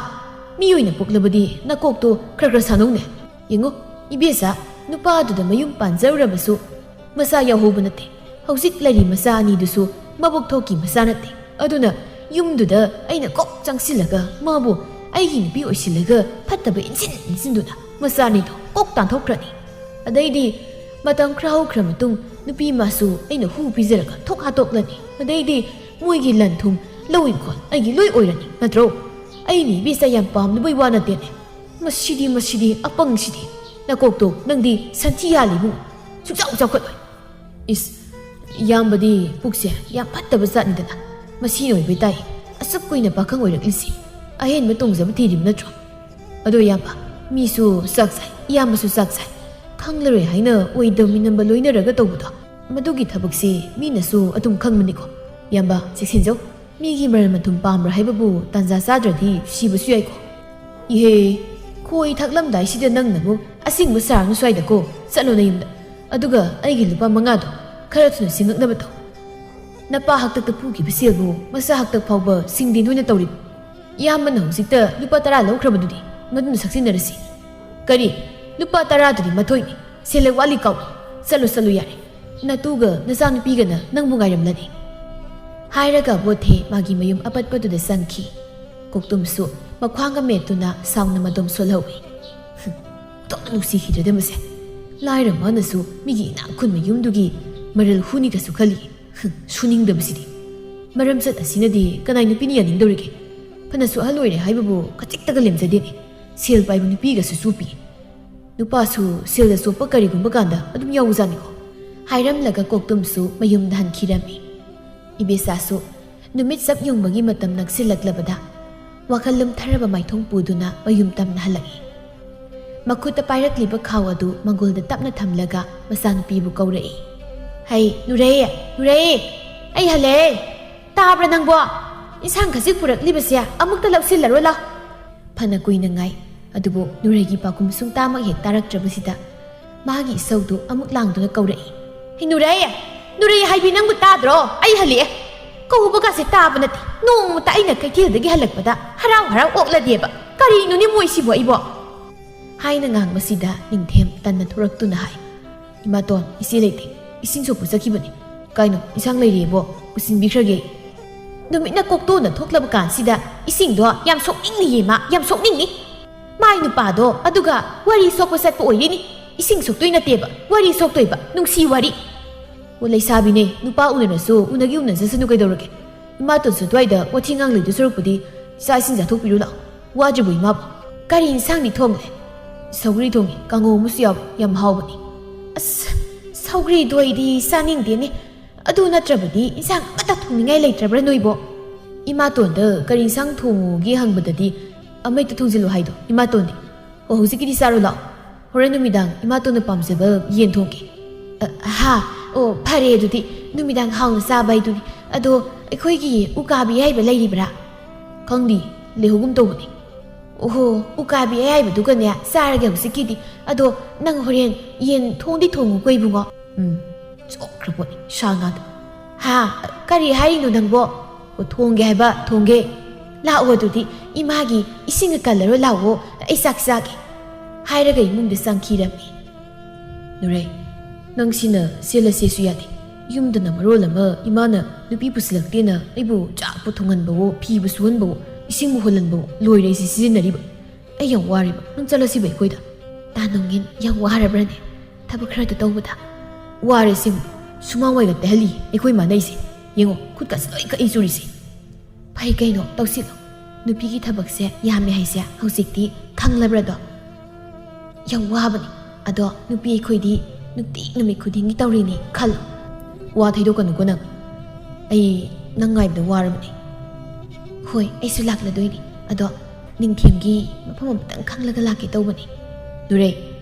ꯃꯤ ꯑꯣꯏꯅ ꯄꯣꯛꯂꯕꯗꯤ ꯅꯀꯣꯛꯇꯣ ꯈꯔ ꯈꯔ ꯁꯥꯟꯅꯧꯅꯦ꯫ ꯌꯦꯡꯉꯨ, ꯏꯕꯦꯆꯥ, ꯅꯨꯄꯥ ꯑꯗꯨꯗ ꯃꯌꯨꯝ ꯄꯥꯟꯖꯔꯨꯔꯕꯁꯨ ꯃꯆꯥ ꯌꯥꯎꯍꯧꯕ ꯅꯠꯇꯦ꯫ ꯍꯧꯖꯤꯛ ꯂꯩꯔꯤ ꯃꯆꯥ ꯑꯅꯤꯗꯨꯁꯨ ꯃꯕꯨꯛ ꯊꯣꯛꯀꯤ ꯃꯆꯥ ꯅꯠꯇꯦ꯫ ꯑꯗꯨꯅ ꯌꯨꯝꯗꯨꯗ ꯑꯩꯅ ꯀꯣꯛ ꯆꯪꯁꯤꯜꯂꯒ ꯃꯥꯕꯨ ꯑꯩꯒꯤ ꯅꯨꯄꯤ ꯑꯣꯏꯁꯤꯜꯂꯒ ꯐꯠꯇꯕ ꯏꯟꯁꯤꯟ ꯏꯟꯁꯤꯟꯗꯨꯅ ꯃꯆꯥꯅꯤꯗꯣ ꯀꯣꯛ ꯇꯥꯟꯊꯣꯛꯈ꯭ꯔꯅꯤ꯫ ꯑꯗꯩꯗꯤ ꯃꯇꯝ ꯈꯔ ꯍꯧꯈ꯭ꯔ ꯃꯇꯨꯡ ꯅꯨꯄꯤ ꯃꯥꯁꯨ ꯑꯩꯅ ꯍꯨ ꯄꯤꯖꯔꯒ ꯊꯣꯛ ꯍꯥꯠꯇꯣꯛꯂꯅꯤ꯫ ꯑꯗꯩꯗꯤ ꯃꯣꯏꯒꯤ ꯂꯟ ꯊꯨꯝ, ꯂꯧ ꯏꯪꯈꯣꯜ ꯑꯩꯒꯤ ꯂꯣꯏ ꯑꯣꯏꯔꯅꯤ ꯅꯠꯇ꯭ꯔꯣ? ꯑꯩꯅ ꯏꯕꯦꯆꯥ ꯌꯥꯝ ꯄꯥꯝꯂꯨꯕꯩ ꯋꯥ ꯅꯠꯇꯦꯅꯦ꯫ ꯃꯁꯤꯗꯤ, ꯃꯁꯤꯗꯤ, ꯑꯄꯪꯁꯤꯗꯤ! ꯅꯀꯣꯛꯇꯣ ꯅꯪꯗꯤ ꯁꯟꯊꯤ ꯌꯥꯜꯂꯤ ꯏꯕꯨꯡꯉꯣ꯫ ꯁꯨꯛꯆꯥꯎ ꯆꯥꯎꯈꯠꯂꯣꯏ꯫ ꯏꯁ, ꯏꯌꯥꯝꯕꯗꯤ ꯄꯨꯛꯁꯦ ꯌꯥꯝ ꯐꯠꯇꯕ ꯖꯥꯠꯅꯤꯗꯅ꯫ ꯃꯁꯤ ꯑꯣꯏꯕ ꯇꯥꯏ ꯑꯁꯨꯛ ꯀꯨꯏꯅ ꯄꯥꯈꯪ ꯑꯣꯏꯔꯛꯂꯤꯁꯤ꯫ ꯑꯍꯦꯟꯕ ꯇꯣꯡꯖꯕ ꯊꯤꯔꯤꯕ ꯅꯠꯇ꯭ꯔꯣ? ꯑꯗꯣ ꯏꯌꯥꯝꯕ, ꯃꯤꯁꯨ ꯆꯥꯛ ꯆꯥꯏ, ꯏꯌꯥꯝꯕꯁꯨ ꯆꯥꯛ ꯆꯥꯏ꯫ ꯈꯪꯂꯔꯣꯏ ꯍꯥꯏꯅ ꯑꯣꯏꯗꯕ ꯃꯤꯅꯝꯕ ꯂꯣꯏꯅꯔꯒ ꯇꯧꯕꯗꯣ, ꯃꯗꯨꯒꯤ ꯊꯕꯛꯁꯤ ꯃꯤꯅꯁꯨ ꯑꯗꯨꯝ ꯈꯪꯕꯅꯤꯀꯣ꯫ ꯏꯌꯥꯝꯕ, ꯆꯦꯛꯁꯤꯟꯖꯧ꯫ ꯃꯤꯒꯤ ꯃꯔꯟ ꯃꯊꯨꯝ ꯄꯥꯝꯕ꯭ꯔꯥ ꯍꯥꯏꯕꯕꯨ ꯇꯥꯟꯖꯥ ꯆꯥꯗ꯭ꯔꯗꯤ ꯁꯤꯕꯁꯨ ꯌꯥꯏꯀꯣ꯫ ꯏꯍꯦ, ꯈꯣꯏ ꯊꯛꯂꯝꯗꯥꯏꯁꯤꯗ ꯅꯪꯅꯕꯨ ꯑꯁꯦꯡꯕ ꯁꯥꯔꯅꯨ ꯁ꯭ꯋꯥꯏꯗꯀꯣ꯫ ꯆꯠꯂꯣ ꯅꯌꯨꯝꯗ꯫ ꯑꯗꯨꯒ ꯑꯩꯒꯤ ꯂꯨꯄꯥ ꯃꯉꯥꯗꯣ ꯈꯔ ꯊꯨꯅ ꯁꯤꯡꯉꯛꯅꯕ ꯇꯧ꯫ ꯅꯄꯥ ꯍꯥꯛꯇꯛꯇ ꯄꯨꯈꯤꯕ ꯁꯦꯜꯕꯨ ꯃꯆꯥ ꯍꯥꯛꯇꯛ ꯐꯥꯎꯕ ꯁꯤꯡꯗꯦ ꯅꯣꯏꯅ ꯇꯧꯔꯤꯕ꯫ ꯏꯌꯥꯝꯕꯅ ꯍꯧꯖꯤꯛꯇ ꯂꯨꯄꯥ ꯇꯔꯥ ꯂꯧꯈ꯭ꯔꯕꯗꯨꯗꯤ, ꯃꯗꯨꯅ ꯁꯛꯆꯤꯟꯅꯔꯁꯤ꯫ ꯀꯔꯤ? ꯂꯨꯄꯥ ꯇꯔꯥꯗꯨꯗꯤ ꯃꯊꯣꯏꯅꯤ꯫ ꯁꯦꯜꯂꯦꯛ ꯋꯥꯠꯂꯤ ꯀꯥꯎ꯫ ꯆꯠꯂꯣ, ꯆꯠꯂꯣ ꯌꯥꯔꯦ꯫ ꯅꯇꯨꯒ ꯅꯆꯥꯅꯨꯄꯤꯒꯅ ꯅꯪꯕꯨ ꯉꯥꯏꯔꯝꯂꯅꯤ꯫ ꯍꯥꯏꯔꯒ ꯕꯣꯊꯦ ꯃꯥꯒꯤ ꯃꯌꯨꯝ ꯑꯄꯠꯄꯗꯨꯗ ꯆꯪꯈꯤ꯫ ꯀꯣꯛꯇꯨꯝꯁꯨ ꯃꯈ꯭ꯋꯥꯡꯒ ꯃꯦꯠꯇꯨꯅ ꯁꯥꯎꯅ ꯃꯗꯣꯝ ꯁꯣꯜꯍꯧꯏ꯫ "ꯍꯨꯝ, ꯑꯣꯟꯊꯣꯛꯅ ꯅꯨꯡꯁꯤꯈꯤꯗ꯭ꯔꯦꯗ ꯃꯁꯦ꯫ ꯂꯥꯏꯔ ꯃꯥꯅꯁꯨ ꯃꯤꯒꯤ ꯏꯅꯥꯛ ꯈꯨꯟꯕ ꯌꯨꯝꯗꯨꯒꯤ ꯃꯔꯜ ꯍꯨꯅꯤꯒꯁꯨ ꯈꯜꯂꯤ꯫ ꯍꯨꯝ, ꯁꯨꯅꯤꯡꯗꯕꯁꯤꯗꯤ꯫ ꯃꯔꯝꯆꯠ ꯑꯁꯤꯅꯗꯤ ꯀꯅꯥꯏ ꯅꯨꯄꯤꯅ ꯌꯥꯅꯤꯡꯗꯧꯔꯤꯒꯦ? ꯐꯅꯁꯨ ꯑꯍꯜ ꯑꯣꯏꯔꯦ ꯍꯥꯏꯕꯕꯨ ꯈꯖꯤꯛꯇꯒ ꯂꯦꯝꯖꯗꯦꯅꯦ꯫ ꯁꯦꯜ ꯄꯥꯏꯕ ꯅꯨꯄꯤꯒꯁꯨ ꯆꯣꯞꯄꯤ꯫ ꯅꯨꯄꯥꯁꯨ ꯁꯦꯜꯗ ꯆꯣꯞꯄ ꯀꯔꯤꯒꯨꯝꯕ ꯀꯥꯟꯗ ꯑꯗꯨꯝ ꯌꯥꯎꯕꯖꯥꯠꯅꯤꯀꯣ", ꯍꯥꯏꯔꯝꯂꯒ ꯀꯣꯛꯇꯨꯝꯁꯨ ꯃꯌꯨꯝꯗ ꯍꯟꯈꯤꯔꯝꯃꯤ꯫ ꯏꯕꯦꯆꯥꯁꯨ ꯅꯨꯃꯤꯠ ꯆꯞ ꯌꯨꯡꯕꯒꯤ ꯃꯇꯝ ꯅꯛꯁꯤꯜꯂꯛꯂꯕꯗ ꯋꯥꯈꯜ ꯂꯨꯝꯊꯔꯕ ꯃꯥꯏꯊꯣꯡ ꯄꯨꯗꯨꯅ ꯃꯌꯨꯝ ꯇꯝꯅ ꯍꯜꯂꯛꯏ꯫ ꯃꯈꯨꯠꯇ ꯄꯥꯏꯔꯛꯂꯤꯕ ꯈꯥꯎ ꯑꯗꯨ ꯃꯪꯒꯣꯜꯗ ꯇꯞꯅ ꯊꯝꯂꯒ ꯃꯆꯥꯅꯨꯄꯤꯕꯨ ꯀꯧꯔꯛꯏ꯫ "ꯍꯩ, ꯅꯨꯔꯩ, ꯅꯨꯔꯩ, ꯑꯩ ꯍꯜꯂꯛꯑꯦ꯫ ꯇꯥꯕ꯭ꯔꯥ ꯅꯪꯕꯣ? ꯏꯟꯁꯥꯡ ꯈꯖꯤꯛ ꯄꯨꯔꯛꯂꯤꯕꯁꯦ ꯑꯃꯨꯛꯇ ꯂꯧꯁꯤꯜꯂꯔꯣ ꯂꯥꯎ꯫" ꯐꯅ ꯀꯨꯏꯅ ꯉꯥꯏ, ꯑꯗꯨꯕꯨ ꯅꯨꯔꯩꯒꯤ ꯄꯥꯎꯈꯨꯝ ꯁꯨꯡꯇꯥꯃꯛ ꯍꯦꯛ ꯇꯥꯔꯛꯇ꯭ꯔꯕꯁꯤꯗ ꯃꯥꯒꯤ ꯏꯁꯧꯗꯨ ꯑꯃꯨꯛ ꯂꯥꯡꯗꯨꯅ ꯀꯧꯔꯛꯏ꯫ "ꯍꯦ ꯅꯨꯔꯩ! ꯅꯨꯔꯩ ꯍꯥꯏꯕꯤ, ꯅꯪꯕꯨ ꯇꯥꯗ꯭ꯔꯣ? ꯑꯩ ꯍꯜꯂꯛꯑꯦ꯫ ꯀꯧꯕꯒꯁꯦ ꯇꯥꯕ ꯅꯠꯇꯦ꯫ ꯅꯣꯡꯃꯇ ꯑꯩꯅ ꯀꯩꯊꯦꯜꯗꯒꯤ ꯍꯜꯂꯛꯄꯗ ꯍꯔꯥꯎ ꯍꯔꯥꯎ ꯑꯣꯛꯂꯗꯦꯕ꯫ ꯀꯔꯤꯅꯣꯅꯦ ꯃꯣꯏꯁꯤꯕꯣ ꯑꯩꯕꯣ?" ꯍꯥꯏꯅ ꯉꯥꯡꯕꯁꯤꯗ ꯅꯤꯡꯊꯦꯝ ꯇꯟꯅ ꯊꯣꯔꯛꯇꯨꯅ ꯍꯥꯏ, "ꯏꯃꯥꯇꯣꯟ, ꯏꯆꯦ ꯂꯩꯇꯦ꯫ ꯏꯁꯤꯡ ꯁꯣꯛꯄ ꯆꯠꯈꯤꯕꯅꯤ꯫ ꯀꯥꯏꯅꯣ, ꯏꯟꯁꯥꯡ ꯂꯩꯔꯤꯑꯕꯣ? ꯄꯨꯁꯤꯟꯕꯤꯈ꯭ꯔꯒꯦ꯫" ꯅꯨꯃꯤꯠꯅ ꯀꯣꯛꯇꯣꯟꯅ ꯊꯣꯛꯂꯕ ꯀꯥꯟꯁꯤꯗ ꯏꯁꯤꯡꯗꯣ ꯌꯥꯝ ꯁꯣꯛꯅꯤꯡꯂꯤꯌꯦ ꯃꯥ, ꯌꯥꯝ ꯁꯣꯛꯅꯤꯡꯂꯤ꯫ ꯃꯥꯏ ꯅꯨꯄꯥꯗꯣ ꯑꯗꯨꯒ ꯋꯥꯔꯤ ꯁꯣꯛꯄ ꯆꯠꯄ ꯑꯣꯏꯔꯤꯅꯤ꯫ ꯏꯁꯤꯡ ꯁꯣꯛꯇꯣꯏ ꯅꯠꯇꯦꯕ, ꯋꯥꯔꯤ ꯁꯣꯛꯇꯣꯏꯕ, ꯅꯨꯡꯁꯤ ꯋꯥꯔꯤ꯫ ꯑꯣ, ꯂꯩꯁꯥꯕꯤꯅꯦ, ꯅꯨꯄꯥ ꯎꯅꯔꯁꯨ ꯎꯅꯒꯤ ꯎꯅꯖꯁꯅꯨ ꯀꯩꯗꯧꯔꯒꯦ? ꯏꯃꯥꯇꯣꯟꯁꯨ ꯑꯗꯨꯋꯥꯏꯗ ꯋꯥꯊꯤ ꯉꯥꯡ ꯂꯩꯗꯣꯏ ꯁꯔꯨꯛꯄꯨꯗꯤ ꯆꯥꯛ ꯏꯁꯤꯡ ꯆꯥꯊꯣꯛꯄꯤꯔꯨ ꯂꯥꯛꯑꯣ꯫ ꯋꯥꯗ꯭ꯔꯤꯕꯣ ꯏꯃꯥꯕꯣ? ꯀꯔꯤ ꯏꯟꯁꯥꯡꯗꯤ ꯊꯣꯡꯂꯦ? ꯁꯧꯒ꯭ꯔꯤ ꯊꯣꯡꯉꯤ, ꯀꯥꯡꯉꯧ ꯑꯃꯁꯨ ꯌꯥꯎꯏ, ꯌꯥꯝ ꯍꯥꯎꯕꯅꯤ꯫ ꯑꯁ, ꯁꯧꯒ꯭ꯔꯤꯗꯣ ꯑꯩꯗꯤ ꯆꯥꯅꯤꯡꯗꯦꯅꯦ꯫ ꯑꯗꯨ ꯅꯠꯇ꯭ꯔꯕꯗꯤ ꯏꯟꯁꯥꯡ ꯑꯃꯠꯇ ꯊꯣꯡꯅꯤꯡꯉꯥꯏ ꯂꯩꯇ꯭ꯔꯕ꯭ꯔꯥ ꯅꯣꯏꯕꯣ? ꯏꯃꯥꯇꯣꯟꯗ ꯀꯔꯤ ꯏꯟꯁꯥꯡ ꯊꯣꯡꯉꯨꯒꯦ ꯍꯪꯕꯗꯗꯤ ꯑꯃꯍꯦꯛꯇ ꯊꯣꯡꯖꯤꯜꯂꯨ ꯍꯥꯏꯗꯣ ꯏꯃꯥꯇꯣꯟꯗꯤ꯫ ꯑꯣ, ꯍꯧꯖꯤꯛꯀꯤꯗꯤ ꯆꯥꯔꯣ ꯂꯥꯛꯑꯣ꯫ ꯍꯣꯔꯦꯟ ꯅꯨꯃꯤꯗꯥꯡ ꯏꯃꯥꯇꯣꯟꯅ ꯄꯥꯝꯖꯕ ꯌꯦꯟ ꯊꯣꯡꯒꯦ꯫ ꯑ, ꯍꯥ? ꯑꯣ, ꯐꯔꯦ ꯑꯗꯨꯗꯤ꯫ ꯅꯨꯃꯤꯗꯥꯡ ꯍꯥꯎꯅ ꯆꯥꯕ ꯍꯥꯏꯗꯨꯅꯤ꯫ ꯑꯗꯣ ꯑꯩꯈꯣꯏꯒꯤ ꯎꯀꯥꯕꯤ ꯑꯌꯥꯏꯕ ꯂꯩꯔꯤꯕ꯭ꯔꯥ? ꯈꯪꯗꯦ, ꯂꯩꯍꯧꯒꯨꯝ ꯇꯧꯕꯅꯤ꯫ ꯑꯣꯍꯣ, ꯎꯀꯥꯕꯤ ꯑꯌꯥꯏꯕꯗꯨꯒꯅꯦ ꯆꯥꯔꯒꯦ ꯍꯧꯖꯤꯛꯀꯤꯗꯤ꯫ ꯑꯗꯣ ꯅꯪ ꯍꯣꯔꯦꯟ ꯌꯦꯟ ꯊꯣꯡꯗꯤ ꯊꯣꯡꯉꯨꯀꯣ ꯏꯕꯨꯡꯉꯣ꯫ ꯎꯝ, ꯆꯣꯛꯈ꯭ꯔ ꯄꯣꯠꯅꯤ ꯁꯥ ꯉꯥꯗ꯫ ꯍꯥ? ꯀꯔꯤ ꯍꯥꯏꯔꯤꯅꯣ ꯅꯪꯕꯣ? ꯑꯣ, ꯊꯣꯡꯒꯦ ꯍꯥꯏꯕ, ꯊꯣꯡꯒꯦ꯫ ꯂꯥꯛꯑꯣ ꯑꯗꯨꯗꯤ, ꯏꯃꯥꯒꯤ ꯏꯁꯤꯡꯒ ꯀꯜꯂꯔꯣ ꯂꯥꯛꯑꯣ, ꯑꯩ ꯆꯥꯛ ꯆꯥꯒꯦ꯫ ꯍꯥꯏꯔꯒ ꯏꯃꯨꯡꯗ ꯆꯪꯈꯤꯔꯝꯃꯤ꯫ ꯅꯨꯔꯩ, ꯅꯪꯁꯤꯅ ꯆꯦꯜꯂꯁꯦꯁꯨ ꯌꯥꯗꯦ꯫ ꯌꯨꯝꯗꯅ ꯃꯔꯣꯜ ꯑꯃ ꯏꯃꯥꯅ ꯅꯨꯄꯤ ꯄꯨꯁꯤꯜꯂꯛꯇꯦꯅ ꯑꯩꯕꯨ ꯆꯥꯛꯄꯨ ꯊꯣꯡꯍꯟꯕꯋꯣ, ꯐꯤꯕꯨ ꯁꯨꯍꯟꯕꯋꯣ, ꯏꯁꯤꯡꯕꯨ ꯍꯣꯜꯍꯟꯕꯋꯣ, ꯂꯣꯏꯔꯦ ꯑꯩꯁꯦ ꯁꯤꯖꯤꯟꯅꯔꯤꯕ꯫ ꯑꯩ ꯌꯥꯝ ꯋꯥꯔꯦꯕ, ꯅꯪ ꯆꯠꯂꯁꯤꯕ ꯑꯩꯈꯣꯏꯗ꯫ ꯇꯥ ꯅꯣꯡꯉꯤꯟ, ꯌꯥꯝ ꯋꯥꯔꯕ꯭ꯔꯅꯦ ꯊꯕꯛ ꯈꯔꯗ ꯇꯧꯕꯗ? ꯋꯥꯔꯦ ꯁꯤꯃ, ꯁꯨꯃꯥꯡ ꯋꯥꯏꯒ ꯇꯩꯍꯜꯂꯤ ꯑꯩꯈꯣꯏ ꯃꯥꯅ ꯑꯩꯁꯦ꯫ ꯌꯦꯡꯉꯣ, ꯈꯨꯠꯀꯁꯦ ꯂꯣꯏ ꯀꯛꯏ ꯆꯨꯔꯤꯁꯦ꯫ ꯐꯩ ꯀꯩꯅꯣ, ꯇꯧꯁꯤꯜꯂꯣ꯫ ꯅꯨꯄꯤꯒꯤ ꯊꯕꯛꯁꯦ ꯌꯥꯝꯃꯦ ꯍꯥꯏꯁꯦ ꯍꯧꯖꯤꯛꯇꯤ ꯈꯪꯂꯕ꯭ꯔꯗꯣ? ꯌꯥꯝ ꯋꯥꯕꯅꯤ꯫ ꯑꯗꯣ ꯅꯨꯄꯤ ꯑꯩꯈꯣꯏꯗꯤ ꯅꯨꯡꯇꯤ ꯅꯨꯃꯤꯠ ꯈꯨꯗꯤꯡꯒꯤ ꯇꯧꯔꯤꯅꯤ ꯈꯜꯂꯣ꯫ ꯋꯥ ꯊꯩꯗꯣꯛꯀꯅꯨꯀꯣ ꯅꯪ꯫ ꯑꯩ ꯅꯪ ꯉꯥꯏꯕꯗ ꯋꯥꯔꯕꯅꯤ꯫ ꯍꯣꯏ, ꯑꯩꯁꯨ ꯂꯥꯛꯂꯗꯣꯏꯅꯤ꯫ ꯑꯗꯣ ꯅꯤꯡꯊꯦꯝꯒꯤ ꯃꯐꯝ ꯑꯃꯇꯪ ꯈꯪꯂꯒ ꯂꯥꯛꯀꯦ ꯇꯧꯕꯅꯤ꯫ ꯅꯨꯔꯩ,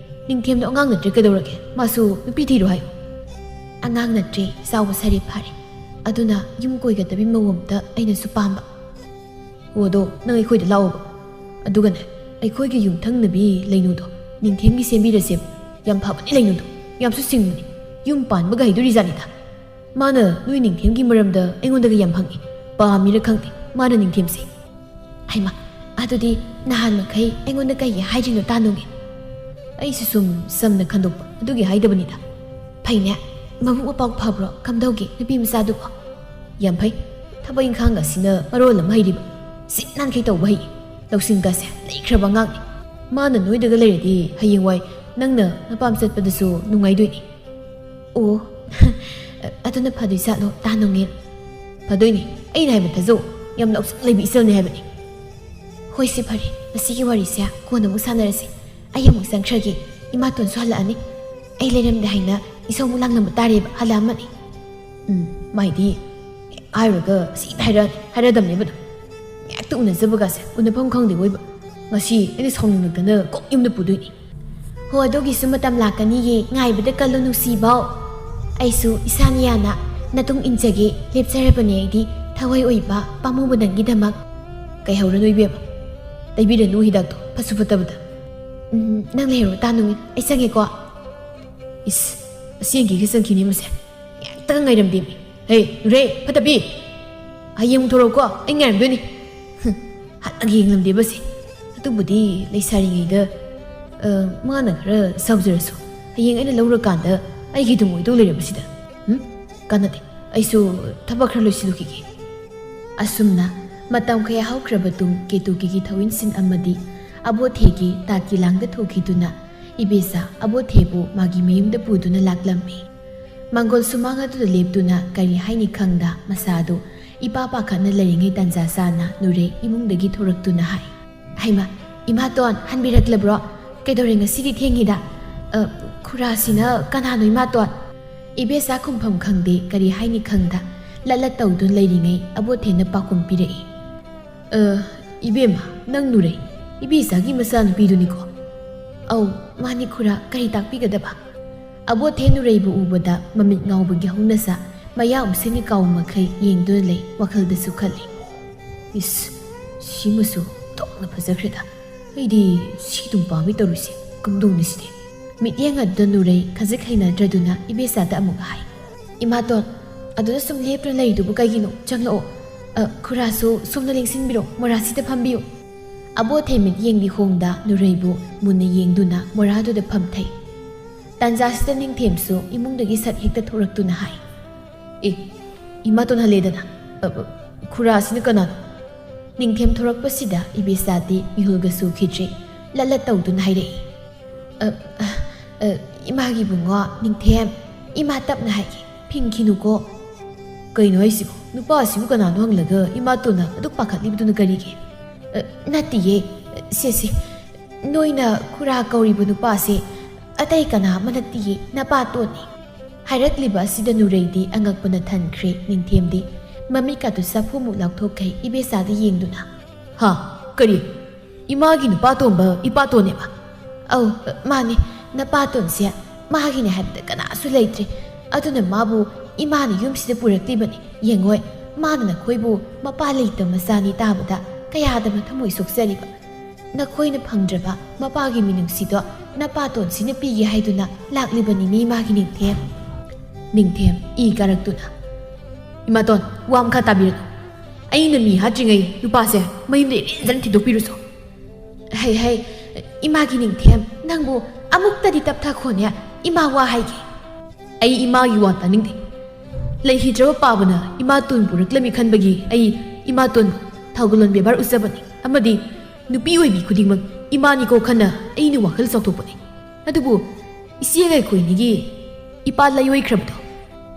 ꯅꯤꯡꯊꯦꯝꯗꯣ ꯑꯉꯥꯡ ꯅꯠꯇ꯭ꯔꯦ ꯀꯩꯗꯧꯔꯒꯦ? ꯃꯥꯁꯨ ꯅꯨꯄꯤ ꯊꯤꯔꯣ ꯍꯥꯏꯌꯨ꯫ ꯑꯉꯥꯡ ꯅꯠꯇ꯭ꯔꯦ, ꯆꯥꯎꯕ ꯁꯥꯔꯦ ꯐꯥꯔꯦ꯫ ꯑꯗꯨꯅ ꯌꯨꯝ ꯀꯣꯏꯒꯗꯕꯤ ꯃꯧ ꯑꯝꯇ ꯑꯩꯅꯁꯨ ꯄꯥꯝꯕ꯫ ꯑꯣ, ꯑꯗꯣ ꯅꯪ ꯑꯩꯈꯣꯏꯗ ꯂꯥꯛꯑꯣꯕ꯫ ꯑꯗꯨꯒꯅꯦ, ꯑꯩꯈꯣꯏꯒꯤ ꯌꯨꯝꯊꯪꯅꯕꯤ ꯂꯩꯅꯨꯗꯣ ꯅꯤꯡꯊꯦꯝꯒꯤ ꯁꯦꯝꯕꯤꯔꯁꯦꯕ꯫ ꯌꯥꯝ ꯐꯕꯅꯤ ꯂꯩꯅꯨꯗꯣ, ꯌꯥꯝꯁꯨ ꯁꯤꯡꯕꯅꯤ꯫ ꯌꯨꯝ ꯄꯥꯟꯕꯒ ꯍꯩꯗꯣꯔꯤꯖꯥꯠꯅꯤꯗ꯫ ꯃꯥꯅ ꯅꯣꯏ ꯅꯤꯡꯊꯦꯝꯒꯤ ꯃꯔꯝꯗ ꯑꯩꯉꯣꯟꯗꯒ ꯌꯥꯝ ꯍꯪꯉꯤ꯫ ꯄꯥꯝꯃꯤꯔ ꯈꯪꯗꯦ ꯃꯥꯅ ꯅꯤꯡꯊꯦꯝꯁꯦ꯫ ꯍꯩꯃꯥ, ꯑꯗꯨꯗꯤ ꯅꯍꯥꯟ ꯃꯈꯩ ꯑꯩꯉꯣꯟꯗ ꯀꯩꯒꯤ ꯍꯥꯏꯗ꯭ꯔꯤꯅꯣ ꯇꯥ ꯅꯣꯡꯉꯤꯟ? ꯑꯩꯁꯨ ꯁꯨꯝ ꯆꯝꯅ ꯈꯟꯗꯣꯛꯄ ꯑꯗꯨꯒꯤ ꯍꯥꯏꯗꯕꯅꯤꯗ꯫ ꯐꯩꯅꯦ, ꯃꯕꯨꯛ ꯃꯄꯥꯎ ꯐꯕ꯭ꯔꯣ ꯀꯝꯗꯧꯒꯦ ꯅꯨꯄꯤ ꯃꯆꯥꯗꯨꯕꯣ? ꯌꯥꯝ ꯐꯩ꯫ ꯊꯕꯛ ꯏꯪꯈꯥꯡꯒ ꯑꯁꯤꯅ ꯃꯔꯣꯜ ꯑꯃ ꯍꯩꯔꯤꯕ꯫ ꯁꯤꯠ ꯅꯥꯟꯈꯩ ꯇꯧꯕ ꯍꯩ꯫ ꯂꯧꯁꯤꯡꯒꯁꯦ ꯂꯩꯈ꯭ꯔꯕ ꯑꯉꯥꯡꯅꯤ꯫ ꯃꯥꯅ ꯅꯣꯏꯗꯒ ꯂꯩꯔꯗꯤ ꯍꯌꯦꯡꯋꯥꯏ ꯅꯪꯅ ꯅꯄꯥꯝ ꯆꯠꯄꯗꯁꯨ ꯅꯨꯡꯉꯥꯏꯗꯣꯏꯅꯤ꯫ ꯑꯣ, ꯑꯗꯨꯅ ꯐꯗꯣꯏ ꯖꯥꯠꯂꯣ, ꯇꯥ ꯅꯣꯡꯉꯦꯜ? ꯐꯗꯣꯏꯅꯤ꯫ ꯑꯩꯅ ꯍꯥꯏꯕ ꯊꯥꯖꯧ꯫ ꯌꯥꯝ ꯂꯧꯁꯤꯡ ꯂꯩꯕꯤ ꯏꯆꯜꯅꯤ ꯍꯥꯏꯕꯅꯤ꯫ ꯍꯣꯏꯁꯦ, ꯐꯔꯦ, ꯉꯁꯤꯒꯤ ꯋꯥꯔꯤꯁꯦ ꯀꯣꯟꯅ ꯑꯃꯨꯛ ꯁꯥꯟꯅꯔꯁꯤ꯫ ꯑꯩ ꯑꯃꯨꯛ ꯆꯪꯈ꯭ꯔꯒꯦ꯫ ꯏꯃꯥꯇꯣꯟꯁꯨ ꯍꯜꯂꯛꯑꯅꯤ꯫ ꯑꯩ ꯂꯩꯔꯝꯗꯦ ꯍꯥꯏꯅ ꯏꯁꯧ ꯑꯃꯨꯛ ꯂꯥꯡꯂꯝꯕ ꯇꯥꯔꯦꯕ, ꯍꯜꯂꯛꯑꯝꯃꯅꯤ꯫ ꯎꯝ, ꯃꯥꯏꯗꯤ ꯍꯥꯏꯔꯨꯔꯒ ꯁꯤꯗ ꯍꯥꯏꯔꯛꯑꯅꯤ, ꯍꯥꯏꯔꯗꯝꯅꯦꯕ ꯑꯗꯨꯝ꯫ ꯉꯥꯏꯍꯥꯛꯇ ꯎꯅꯖꯕꯒꯁꯦ ꯎꯅꯐꯝ ꯈꯪꯗꯦ ꯑꯣꯏꯕ꯫ ꯉꯁꯤ ꯑꯩꯅ ꯁꯥꯎꯅꯤꯡꯉꯛꯇꯅ ꯀꯣꯛ ꯌꯨꯝꯗ ꯄꯨꯗꯣꯏꯅꯤ꯫ ꯍꯣ, ꯑꯗꯨꯒꯤꯁꯨ ꯃꯇꯝ ꯂꯥꯛꯀꯅꯤꯌꯦ, ꯉꯥꯏꯕꯗ ꯀꯜꯂꯨ ꯅꯨꯡꯁꯤꯕꯧ꯫ ꯑꯩꯁꯨ ꯏꯁꯥꯅ ꯌꯥꯅ ꯅꯇꯨꯡ ꯏꯟꯖꯒꯦ ꯂꯦꯞꯆꯔꯕꯅꯦ ꯑꯩꯗꯤ, ꯊꯋꯥꯏ ꯑꯣꯏꯕ ꯄꯥꯝꯃꯨꯕ ꯅꯪꯒꯤꯗꯃꯛ꯫ ꯀꯩꯍꯧꯔꯅꯨ ꯏꯕꯦꯝꯃ, ꯇꯩꯕꯤꯔꯅꯨ ꯍꯤꯗꯥꯛꯇꯣ, ꯐꯠꯁꯨ ꯐꯠꯇꯕꯗ꯫ ꯎꯝ, ꯅꯪ ꯂꯩꯍꯧꯔꯣ ꯇꯥ ꯅꯣꯡꯉꯦꯜ, ꯑꯩ ꯆꯪꯉꯦꯀꯣ꯫ ꯏꯁ, ꯑꯁꯦꯡꯀꯤꯒ ꯆꯪꯈꯤꯅꯤ ꯃꯁꯦ꯫ ꯉꯥꯏꯍꯥꯛꯇꯒ ꯉꯥꯏꯔꯝꯗꯦꯃꯤ꯫ ꯍꯦ, ꯅꯨꯔꯦ, ꯐꯠꯇꯕꯤ! ꯍꯌꯦꯡ ꯑꯃꯨꯛ ꯊꯣꯔꯛꯎꯀꯣ, ꯑꯩ ꯉꯥꯏꯔꯝꯗꯣꯏꯅꯤ꯫ ꯍꯝ, ꯍꯥꯟꯅꯒ ꯌꯦꯡꯂꯝꯗꯦꯕꯁꯦ꯫ ꯑꯗꯨꯕꯨꯗꯤ ꯂꯩꯁꯥꯔꯤꯉꯩꯗ, ꯑ, ꯃꯥꯅ ꯈꯔ ꯁꯥꯎꯖꯔꯁꯨ, ꯍꯌꯦꯡ ꯑꯩꯅ ꯂꯧꯔꯀꯥꯟꯗ ꯑꯩꯒꯤ ꯑꯗꯨꯝ ꯑꯣꯏꯗꯧ ꯂꯩꯔꯕꯁꯤꯗ꯫ ꯍꯝ? ꯀꯥꯟꯅꯗꯦ꯫ ꯑꯩꯁꯨ ꯊꯕꯛ ꯈꯔ ꯂꯣꯏꯁꯤꯜꯂꯨꯈꯤꯒꯦ꯫ ꯑꯁꯨꯝꯅ ꯃꯇꯝ ꯀꯌꯥ ꯍꯧꯈ꯭ꯔꯕ ꯇꯨꯡ ꯀꯦꯇꯨꯀꯤꯒꯤ ꯊꯧꯏꯟꯁꯤꯟ ꯑꯃꯗꯤ ꯑꯕꯣꯊꯦꯒꯤ ꯇꯥꯠꯀꯤ ꯂꯥꯡꯗ ꯊꯣꯛꯈꯤꯗꯨꯅ ꯏꯕꯦꯆꯥ ꯑꯕꯣꯊꯦꯕꯨ ꯃꯥꯒꯤ ꯃꯌꯨꯝꯗ ꯄꯨꯗꯨꯅ ꯂꯥꯛꯂꯝꯃꯤ꯫ ꯃꯪꯒꯣꯜ ꯁꯨꯃꯥꯡ ꯑꯗꯨꯗ ꯂꯦꯞꯇꯨꯅ ꯀꯔꯤ ꯍꯥꯏꯅꯤ ꯈꯪꯗ ꯃꯁꯥꯗꯨ ꯏꯄꯥ ꯄꯥꯈꯠꯅ ꯂꯩꯔꯤꯉꯩ ꯇꯥꯟꯖꯥ ꯆꯥꯅ ꯅꯨꯔꯩ ꯏꯃꯨꯡꯗꯒꯤ ꯊꯣꯔꯛꯇꯨꯅ ꯍꯥꯏ, "ꯍꯩꯃꯥ, ꯏꯃꯥꯇꯣꯟ ꯍꯟꯕꯤꯔꯛꯂꯕ꯭ꯔꯣ? ꯀꯩꯗꯧꯔꯦ ꯉꯁꯤꯗꯤ ꯊꯦꯡꯉꯤꯗ? ꯑ, ꯈꯨꯔꯥꯁꯤꯅ ꯀꯅꯥꯅꯣ ꯏꯃꯥꯇꯣꯟ?" ꯏꯕꯦꯆꯥ ꯈꯨꯝꯐꯝ ꯈꯪꯗꯦ, ꯀꯔꯤ ꯍꯥꯏꯅꯤ ꯈꯪꯗ ꯂꯠ ꯂꯠ ꯇꯧꯗꯨꯅ ꯂꯩꯔꯤꯉꯩ ꯑꯕꯣꯊꯦꯅ ꯄꯥꯎꯈꯨꯝ ꯄꯤꯔꯛꯏ, "ꯑ, ꯏꯕꯦꯝꯃ, ꯅꯪ ꯅꯨꯔꯩ, ꯏꯕꯦꯆꯥꯒꯤ ꯃꯆꯥꯅꯨꯄꯤꯗꯨꯅꯤꯀꯣ?" "ꯑꯧ, ꯃꯥꯅꯤ ꯈꯨꯔꯥ, ꯀꯔꯤ ꯇꯥꯛꯄꯤꯒꯗꯕ?" ꯑꯕꯣꯊꯦ ꯅꯨꯔꯩꯕꯨ ꯎꯕꯗ ꯃꯃꯤꯠ ꯉꯥꯎꯕꯒꯤ ꯍꯧꯅ ꯁꯥ, ꯃꯌꯥ ꯎꯝꯁꯤꯟ ꯀꯥꯎ ꯃꯈꯩ ꯌꯦꯡꯗꯨꯅ ꯂꯩ, ꯋꯥꯈꯜꯗꯁꯨ ꯈꯜꯂꯤ, "ꯏꯁ, ꯁꯤꯃꯁꯨ ꯑꯣꯟꯊꯣꯛꯅ ꯐꯖꯈ꯭ꯔꯦꯗ꯫ ꯑꯩꯗꯤ ꯁꯤ ꯑꯗꯨꯝ ꯄꯥꯝꯃꯤ ꯇꯧꯔꯤꯁꯦ, ꯀꯝꯗꯧꯅꯤ ꯁꯤꯗꯤ?" ꯃꯤꯠꯌꯦꯡ ꯑꯗꯨꯗ ꯅꯨꯔꯩ ꯈꯖꯤꯛ ꯍꯩꯅꯗ꯭ꯔꯗꯨꯅ ꯏꯕꯦꯆꯥꯗ ꯑꯃꯨꯛ ꯍꯥꯏ, "ꯏꯃꯥꯇꯣꯟ, ꯑꯗꯨꯗ ꯁꯨꯝ ꯂꯦꯞꯇꯨꯅ ꯂꯩꯔꯤꯗꯨꯕꯨ ꯀꯩꯒꯤꯅꯣ? ꯆꯪꯂꯛꯑꯣ꯫ ꯑ, ꯈꯨꯔꯥꯁꯨ ꯁꯣꯝꯗ ꯂꯦꯡꯁꯤꯟꯕꯤꯔꯣ, ꯃꯣꯔꯥꯁꯤꯗ ꯐꯝꯕꯤꯌꯨ꯫" ꯑꯕꯣꯊꯦ ꯃꯤꯠꯌꯦꯡꯗꯤ ꯍꯣꯡꯗ ꯅꯨꯔꯩꯕꯨ ꯃꯨꯟꯅ ꯌꯦꯡꯗꯨꯅ ꯃꯣꯔꯥꯗꯨꯗ ꯐꯝꯊꯩ꯫ ꯇꯥꯟꯖꯥꯁꯤꯗ ꯅꯤꯡꯊꯦꯝꯁꯨ ꯏꯃꯨꯡꯗꯒꯤ ꯁꯠ ꯍꯦꯛꯇ ꯊꯣꯔꯛꯇꯨꯅ ꯍꯥꯏ, "ꯑꯦ, ꯏꯃꯥꯇꯣꯟ ꯍꯜꯂꯦꯗꯅ?" "ꯑ, ꯈꯨꯔꯥꯁꯤꯅ ꯀꯅꯥꯅꯣ?" ꯅꯤꯡꯊꯦꯝ ꯊꯣꯔꯛꯄꯁꯤꯗ ꯏꯕꯦꯆꯥꯗꯤ ꯃꯤꯍꯨꯜꯒ ꯁꯨꯈꯤꯗ꯭ꯔꯦ꯫ ꯂꯠ ꯂꯠ ꯇꯧꯗꯨꯅ ꯍꯥꯏꯔꯛꯏ, "ꯑ, ꯑ, ꯑ, ꯏꯃꯥꯒꯤ ꯏꯕꯨꯡꯉꯣ, ꯅꯤꯡꯊꯦꯝ, ꯏꯃꯥ ꯇꯞꯅ ꯍꯥꯏꯒꯦ, ꯐꯤꯡꯈꯤꯅꯨꯀꯣ꯫" "ꯀꯩꯅꯣ ꯍꯥꯏꯁꯤꯕꯣ? ꯅꯨꯄꯥꯁꯤꯕꯨ ꯀꯅꯥꯅꯣ ꯍꯪꯂꯒ ꯏꯃꯥꯇꯣꯟꯅ ꯑꯗꯨꯛ ꯄꯥꯈꯠꯂꯤꯕꯗꯨꯅ ꯀꯔꯤꯒꯤ?" "ꯑ, ꯅꯠꯇꯤꯌꯦ, ꯁꯦ, ꯁꯦ, ꯅꯣꯏꯅ ꯈꯨꯔꯥ ꯀꯧꯔꯤꯕ ꯅꯨꯄꯥꯁꯦ ꯑꯇꯩ ꯀꯅꯥ ꯑꯃ ꯅꯠꯇꯤꯌꯦ, ꯅꯄꯥꯇꯣꯟꯅꯤ꯫" ꯍꯥꯏꯔꯛꯂꯤꯕ ꯑꯁꯤꯗ ꯅꯨꯔꯩꯗꯤ ꯑꯉꯛꯄꯅ ꯊꯟꯈ꯭ꯔꯦ꯫ ꯅꯤꯡꯊꯦꯝꯗꯤ ꯃꯃꯤꯠꯀꯥꯗꯨ ꯆꯐꯨꯃꯨꯛ ꯂꯥꯎꯊꯣꯛꯈꯩ ꯏꯕꯦꯆꯥꯗ ꯌꯦꯡꯗꯨꯅ, "ꯍꯥ? ꯀꯔꯤ? ꯏꯃꯥꯒꯤ ꯅꯨꯄꯥꯇꯣꯝꯕ ꯏꯄꯥꯇꯣꯟꯅꯦꯕ?" "ꯑꯧ, ꯃꯥꯅꯤ꯫ ꯅꯄꯥꯇꯣꯟꯁꯦ ꯃꯥꯒꯤꯅꯦ ꯍꯥꯏꯕꯗ ꯀꯅꯥꯁꯨ ꯂꯩꯇ꯭ꯔꯦ꯫ ꯑꯗꯨꯅ ꯃꯥꯕꯨ ꯏꯃꯥꯅ ꯌꯨꯝꯁꯤꯗ ꯄꯨꯔꯛꯂꯤꯕꯅꯤ꯫ ꯌꯦꯡꯉꯣꯏ, ꯃꯥꯅ ꯅꯈꯣꯏꯕꯨ ꯃꯄꯥ ꯂꯩꯇꯕ ꯃꯆꯥꯅꯤ ꯇꯥꯕꯗ ꯀꯌꯥꯗ ꯃꯊꯃꯣꯏ ꯁꯣꯛꯆꯔꯤꯕ꯫ ꯅꯈꯣꯏꯅ ꯐꯪꯗ꯭ꯔꯕ ꯃꯄꯥꯒꯤ ꯃꯤꯅꯨꯡꯁꯤꯗꯣ ꯅꯄꯥꯇꯣꯟꯁꯤꯅ ꯄꯤꯒꯦ ꯍꯥꯏꯗꯨꯅ ꯂꯥꯛꯂꯤꯕꯅꯤꯅꯦ ꯏꯃꯥꯒꯤ ꯅꯤꯡꯊꯦꯝ꯫" ꯅꯤꯡꯊꯦꯝ ꯏ ꯀꯥꯔꯛꯇꯨꯅ, "ꯏꯃꯥꯇꯣꯟ, ꯋꯥ ꯃꯈꯥ ꯇꯥꯕꯤꯔꯅꯨ꯫ ꯑꯩꯅ ꯃꯤ ꯍꯥꯠꯇ꯭ꯔꯤꯉꯩ ꯅꯨꯄꯥꯁꯦ ꯃꯌꯨꯝꯗ ꯏꯔꯦꯟꯖꯅ ꯊꯤꯟꯗꯣꯛꯄꯤꯔꯨꯁꯣ꯫" "ꯍꯩ, ꯍꯩ, ꯏꯃꯥꯒꯤ ꯅꯤꯡꯊꯦꯝ, ꯅꯪꯕꯨ ꯑꯃꯨꯛꯇꯗꯤ ꯇꯞꯊꯈꯣꯅꯦ꯫ ꯏꯃꯥ ꯋꯥ ꯍꯥꯏꯒꯦ꯫" "ꯑꯩ ꯏꯃꯥꯒꯤ ꯋꯥ ꯇꯥꯅꯤꯡꯗꯦ꯫ ꯂꯩꯈꯤꯗ꯭ꯔꯕ ꯄꯥꯕꯅ ꯏꯃꯥꯇꯣꯟ ꯄꯨꯔꯛꯂꯝꯃꯤ ꯈꯟꯕꯒꯤ ꯑꯩ ꯏꯃꯥꯇꯣꯟꯕꯨ ꯊꯧꯒꯜꯂꯣꯟ ꯕꯦꯕꯥꯔ ꯎꯠꯆꯕꯅꯤ꯫ ꯑꯃꯗꯤ ꯅꯨꯄꯤ ꯑꯣꯏꯕꯤ ꯈꯨꯗꯤꯡꯃꯛ ꯏꯃꯥꯅꯤꯀꯣ ꯈꯟꯅ ꯑꯩꯅ ꯋꯥꯈꯜ ꯆꯥꯎꯊꯣꯛꯄꯅꯤ꯫ ꯑꯗꯨꯕꯨ ꯏꯆꯦ ꯂꯩꯈꯣꯏꯅꯤꯒꯤ ꯏꯄꯥ ꯂꯩꯑꯣꯏꯈ꯭ꯔꯕꯗꯣ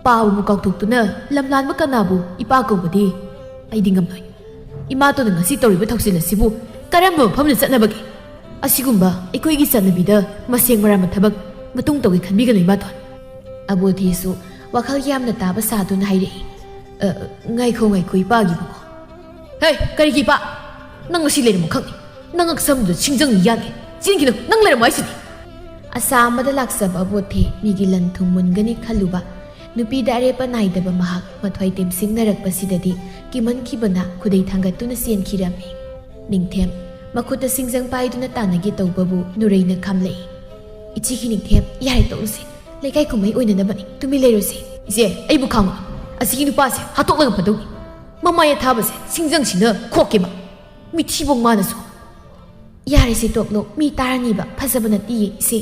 ꯄꯥꯕꯕꯨ ꯀꯥꯎꯊꯣꯛꯇꯨꯅ ꯂꯝꯂꯥꯟꯕ ꯀꯅꯥꯕꯨ ꯏꯄꯥ ꯀꯧꯕꯗꯤ ꯑꯩꯗꯤ ꯉꯝꯂꯣꯏ꯫ ꯏꯃꯥꯇꯣꯟꯅ ꯉꯁꯤ ꯇꯧꯔꯤꯕ ꯊꯧꯁꯤꯜ ꯑꯁꯤꯕꯨ ꯀꯔꯝꯕ ꯃꯐꯝꯗ ꯆꯠꯅꯕꯒꯦ? ꯑꯁꯤꯒꯨꯝꯕ ꯑꯩꯈꯣꯏꯒꯤ ꯆꯠꯅꯕꯤꯗ ꯃꯁꯦꯡ ꯃꯔꯥꯟꯕ ꯊꯕꯛ ꯃꯇꯨꯡ ꯇꯧꯒꯦ ꯈꯟꯕꯤꯒꯅꯨ ꯏꯃꯥꯇꯣꯟ꯫" ꯑꯕꯣꯙꯤꯁꯨ ꯋꯥꯈꯜ ꯌꯥꯝꯅ ꯇꯥꯕ ꯁꯥꯗꯨꯅ ꯍꯥꯏꯔꯛꯏ, "ꯑ, ꯉꯥꯏꯈꯣ, ꯉꯥꯏꯈꯣ, ꯏꯄꯥꯒꯤ ꯏꯕꯨꯡꯉꯣ꯫" "ꯍꯦ, ꯀꯔꯤꯒꯤ ꯏꯄꯥ? ꯅꯪ ꯉꯁꯤ ꯂꯩꯔꯝꯃꯣ ꯈꯪꯅꯤ꯫ ꯅꯪ ꯉꯛꯁꯝꯗꯨꯗ ꯁꯤꯡꯖꯪꯅ ꯌꯥꯟꯒꯦ꯫ ꯆꯦꯟꯈꯤꯅꯨ, ꯅꯪ ꯂꯩꯔꯝꯃꯣ ꯍꯥꯏꯁꯤꯗꯤ꯫" ꯑꯁꯥ ꯑꯃꯗ ꯂꯥꯛꯆꯕ ꯑꯕꯣꯙꯤ ꯃꯤꯒꯤ ꯂꯟ ꯊꯨꯝ ꯃꯨꯟꯒꯅꯤ ꯈꯜꯂꯨꯕ ꯅꯨꯄꯤꯗ ꯑꯔꯦꯞꯄ ꯅꯥꯏꯗꯕ ꯃꯍꯥꯛ ꯃꯊ꯭ꯋꯥꯏ ꯇꯦꯝꯁꯤꯡꯅꯔꯛꯄꯁꯤꯗꯗꯤ ꯀꯤꯃꯟꯈꯤꯕꯅ ꯈꯨꯗꯩ ꯊꯥꯡꯒꯠꯇꯨꯅ ꯆꯦꯟꯈꯤꯔꯝꯃꯤ꯫ ꯅꯤꯡꯊꯦꯝ ꯃꯈꯨꯠꯇ ꯁꯤꯡꯖꯪ ꯄꯥꯏꯗꯨꯅ ꯇꯥꯟꯅꯒꯦ ꯇꯧꯕꯕꯨ ꯅꯨꯔꯩꯅ ꯈꯥꯝꯂꯛꯏ꯫ "ꯏꯆꯦꯒꯤ ꯅꯤꯡꯊꯦꯝ, ꯌꯥꯔꯦ, ꯇꯣꯛꯂꯁꯤ꯫ ꯂꯩꯀꯥꯏ ꯀꯨꯝꯍꯩ ꯑꯣꯏꯅꯅꯕꯅꯤ꯫ ꯇꯨꯃꯤꯟ ꯂꯩꯔꯨꯁꯤ꯫" "ꯏꯆꯦ, ꯑꯩꯕꯨ ꯈꯥꯡꯉꯣ꯫ ꯑꯁꯤꯒꯤ ꯅꯨꯄꯥꯁꯦ ꯍꯥꯠꯇꯣꯛꯂꯒ ꯐꯗꯧꯅꯤ꯫ ꯃꯃꯥꯏ ꯑꯊꯥꯕꯁꯦ ꯁꯤꯡꯖꯪꯁꯤꯅ ꯈꯣꯛꯀꯦꯕ꯫ ꯃꯤꯊꯤꯕꯣꯡ ꯃꯥꯅꯁꯨ꯫" "ꯌꯥꯔꯦꯁꯦ, ꯇꯣꯛꯂꯣ꯫ ꯃꯤ ꯇꯥꯔꯅꯤꯕ꯫ ꯐꯖꯕ ꯅꯠꯇꯤꯌꯦ, ꯏꯆꯦ꯫"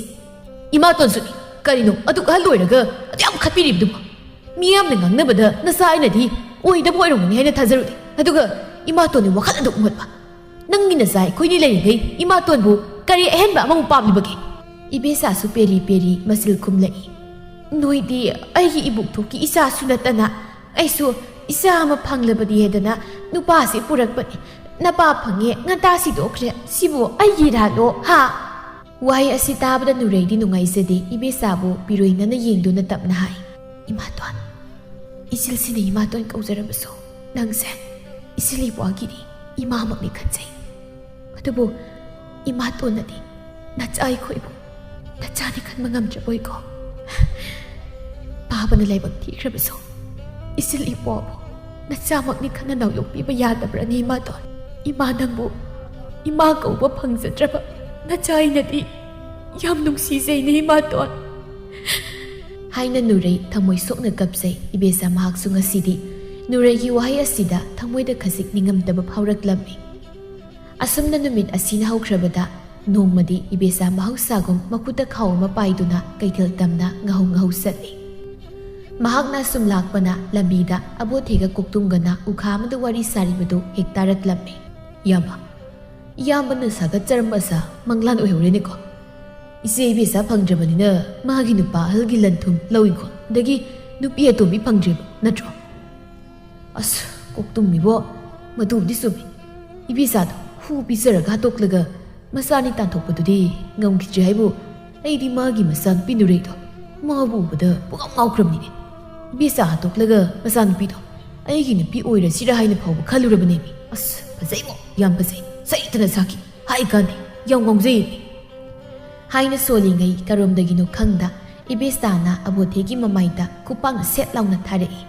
"ꯏꯃꯥꯇꯣꯟꯁꯨꯅꯤ꯫ ꯀꯔꯤꯅꯣ ꯑꯗꯨꯛ ꯑꯍꯜ ꯑꯣꯏꯔꯒ ꯑꯗꯨ ꯌꯥꯝ ꯈꯠꯄꯤꯔꯤꯕꯗꯨꯕꯨ? ꯃꯤꯌꯥꯝꯅ ꯉꯥꯡꯅꯕꯗ ꯅꯆꯥ ꯑꯩꯅꯗꯤ ꯑꯣꯏꯗꯕ ꯑꯣꯏꯔꯝꯒꯅꯤ ꯍꯥꯏꯅ ꯊꯥꯖꯔꯨꯗꯦ꯫ ꯑꯗꯨꯒ ꯏꯃꯥꯇꯣꯟꯅ ꯋꯥꯈꯜ ꯑꯗꯨꯛ ꯃꯣꯠꯄ꯫ ꯅꯪꯒꯤ ꯅꯆꯥ ꯑꯩꯈꯣꯏꯅꯤ ꯂꯩꯔꯤꯉꯩ ꯏꯃꯥꯇꯣꯟꯕꯨ ꯀꯔꯤ ꯑꯍꯦꯟꯕ ꯑꯃꯃꯨꯛ ꯄꯥꯝꯂꯤꯕꯒꯦ? ꯏꯕꯦꯆꯥꯁꯨ ꯄꯦꯔꯤ ꯄꯦꯔꯤ ꯃꯆꯤꯜ ꯈꯨꯝꯂꯛꯏ꯫ ꯅꯣꯏꯗꯤ ꯑꯩꯒꯤ ꯏꯕꯨꯛꯊꯣꯛꯀꯤ ꯏꯆꯥꯁꯨ ꯅꯠꯇꯅ, ꯑꯩꯁꯨ ꯏꯆꯥ ꯑꯃ ꯐꯪꯂꯕꯗꯤ ꯍꯥꯏꯗꯅ ꯅꯨꯄꯥꯁꯤ ꯄꯨꯔꯛꯄꯅꯤ꯫ ꯅꯄꯥ ꯐꯪꯉꯦ, ꯉꯟꯇꯥ ꯁꯤꯗꯣꯛꯈ꯭ꯔꯦ꯫ ꯁꯤꯕꯨ ꯑꯩꯒꯤ ꯏꯔꯥꯜꯂꯣ, ꯍꯥ? ꯋꯥꯍꯩ ꯑꯁꯤ ꯇꯥꯕꯗ ꯅꯨꯔꯩꯗꯤ ꯅꯨꯡꯉꯥꯏꯖꯗꯦ꯫ ꯏꯕꯦꯆꯥꯕꯨ ꯄꯤꯔꯣꯏꯅꯅ ꯌꯦꯡꯗꯨꯅ ꯇꯞꯅ ꯍꯥꯏ, "ꯏꯃꯥꯇꯣꯟ, ꯏꯆꯤꯜꯁꯤꯅ ꯏꯃꯥꯇꯣꯟ ꯀꯧꯖꯔꯕꯁꯨ, ꯅꯪꯁꯦ ꯏꯆꯤꯜ ꯏꯄ꯭ꯋꯥꯒꯤꯗꯤ ꯏꯃꯥꯃꯛꯅꯤ ꯈꯟꯖꯩ꯫ ꯑꯗꯨꯕꯨ ꯏꯃꯥꯇꯣꯟꯅꯗꯤ ꯅꯆꯥ ꯑꯩꯈꯣꯏꯕꯨ ꯅꯆꯥꯅꯤ ꯈꯟꯕ ꯉꯝꯗ꯭ꯔꯕꯣꯏꯀꯣ? ꯄꯥꯕꯅ ꯂꯥꯏꯕꯛ ꯊꯤꯈ꯭ꯔꯕꯁꯨ, ꯏꯆꯤꯜ ꯏꯄ꯭ꯋꯥꯕꯨ ꯅꯆꯥꯃꯛꯅꯤ ꯈꯟꯅ ꯅꯥꯎꯌꯣꯛꯄꯤꯕ ꯌꯥꯗꯕ꯭ꯔꯅꯤ, ꯏꯃꯥꯇꯣꯟ? ꯏꯃꯥ ꯅꯪꯕꯨ ꯏꯃꯥ ꯀꯧꯕ ꯐꯪꯖꯗ꯭ꯔꯕ ꯅꯆꯥ ꯑꯩꯅꯗꯤ ꯌꯥꯝ ꯅꯨꯡꯁꯤꯖꯩꯅꯦ, ꯏꯃꯥꯇꯣꯟ," ꯍꯥꯏꯅ ꯅꯨꯔꯩ ꯊꯃꯣꯏ ꯁꯣꯛꯅ ꯀꯞꯆꯩ꯫ ꯏꯕꯦꯆꯥ ꯃꯍꯥꯛꯁꯨ ꯉꯁꯤꯗꯤ ꯅꯨꯔꯩꯒꯤ ꯋꯥꯍꯩ ꯑꯁꯤꯗ ꯊꯃꯣꯏꯗ ꯈꯖꯤꯛ ꯅꯤꯡꯉꯝꯗꯕ ꯐꯥꯎꯔꯛꯂꯝꯃꯤ꯫ ꯑꯁꯨꯝꯅ ꯅꯨꯃꯤꯠ ꯑꯁꯤꯅ ꯍꯧꯈ꯭ꯔꯕꯗ, ꯅꯣꯡꯃꯗꯤ ꯏꯕꯦꯆꯥ ꯃꯍꯧꯁꯥꯒꯨꯝ ꯃꯈꯨꯠꯇ ꯈꯥꯎ ꯑꯃ ꯄꯥꯏꯗꯨꯅ ꯀꯩꯊꯦꯜ ꯇꯝꯅ ꯉꯥꯍꯧ ꯉꯥꯍꯧ ꯆꯠꯂꯤ꯫ ꯃꯍꯥꯛꯅ ꯑꯁꯨꯝ ꯂꯥꯛꯄꯅ ꯂꯝꯕꯤꯗ ꯑꯕꯣꯊꯦꯒ ꯀꯣꯛꯇꯨꯝꯒꯅ ꯎꯈꯥ ꯑꯃꯗ ꯋꯥꯔꯤ ꯁꯥꯔꯤꯕꯗꯨ ꯍꯦꯛ ꯇꯥꯔꯛꯂꯝꯃꯤ꯫ "ꯏꯌꯥꯝꯕ, ꯏꯌꯥꯝꯕꯅ ꯁꯥꯒꯠꯆꯔꯝꯕ ꯑꯁꯥ ꯃꯪꯂꯥꯟ ꯑꯣꯏꯍꯧꯔꯦꯅꯦꯀꯣ꯫ ꯏꯆꯦ ꯏꯕꯦꯆꯥ ꯐꯪꯗ꯭ꯔꯕꯅꯤꯅ ꯃꯥꯒꯤ ꯅꯨꯄꯥ ꯑꯍꯜꯒꯤ ꯂꯟ ꯊꯨꯝ ꯂꯧ ꯏꯪꯈꯣꯜ, ꯑꯗꯒꯤ ꯅꯨꯄꯤ ꯑꯇꯣꯝꯕꯤ ꯐꯪꯗ꯭ꯔꯦꯕ ꯅꯠꯇ꯭ꯔꯣ?" "ꯑꯁ, ꯀꯣꯛꯇꯨꯝ ꯏꯕꯣ, ꯃꯗꯨꯕꯨꯗꯤ ꯆꯨꯝꯃꯤ꯫ ꯏꯕꯦꯆꯥꯗꯣ ꯍꯨ ꯄꯤꯖꯔꯒ ꯍꯥꯠꯇꯣꯛꯂꯒ ꯃꯆꯥꯅꯤ ꯇꯥꯟꯊꯣꯛꯄꯗꯨꯗꯤ ꯉꯝꯈꯤꯗ꯭ꯔꯦ ꯍꯥꯏꯕꯨ, ꯑꯩꯗꯤ ꯃꯥꯒꯤ ꯃꯆꯥꯅꯨꯄꯤ ꯅꯨꯔꯩꯗꯣ ꯃꯥꯕꯨ ꯎꯕꯗ ꯄꯨꯡꯉꯥꯎ ꯉꯥꯎꯈ꯭ꯔꯕꯅꯤꯅꯦ꯫ ꯏꯕꯦꯆꯥ ꯍꯥꯠꯇꯣꯛꯂꯒ ꯃꯆꯥꯅꯨꯄꯤꯗꯣ ꯑꯩꯒꯤ ꯅꯨꯄꯤ ꯑꯣꯏꯔꯁꯤꯔꯥ ꯍꯥꯏꯅ ꯐꯥꯎꯕ ꯈꯜꯂꯨꯔꯕꯅꯦꯃꯤ꯫ ꯑꯁ, ꯐꯖꯩꯕꯣ, ꯌꯥꯝ ꯐꯖꯩ, ꯁꯩꯇꯅ ꯁꯥꯈꯤ, ꯍꯥꯏ ꯀꯥꯟꯅꯩ, ꯌꯥꯝ ꯉꯥꯎꯖꯩꯌꯦꯃꯤ," ꯍꯥꯏꯅ ꯁꯣꯜꯂꯤꯉꯩ ꯀꯔꯣꯝꯗꯒꯤꯅꯣ ꯈꯪꯗ ꯏꯕꯦꯆꯥꯅ ꯑꯕꯣꯊꯦꯒꯤ ꯃꯃꯥꯏꯗ ꯈꯨꯄꯥꯛꯅ ꯁꯦꯠ ꯂꯥꯎꯅ ꯊꯥꯔꯛꯏ꯫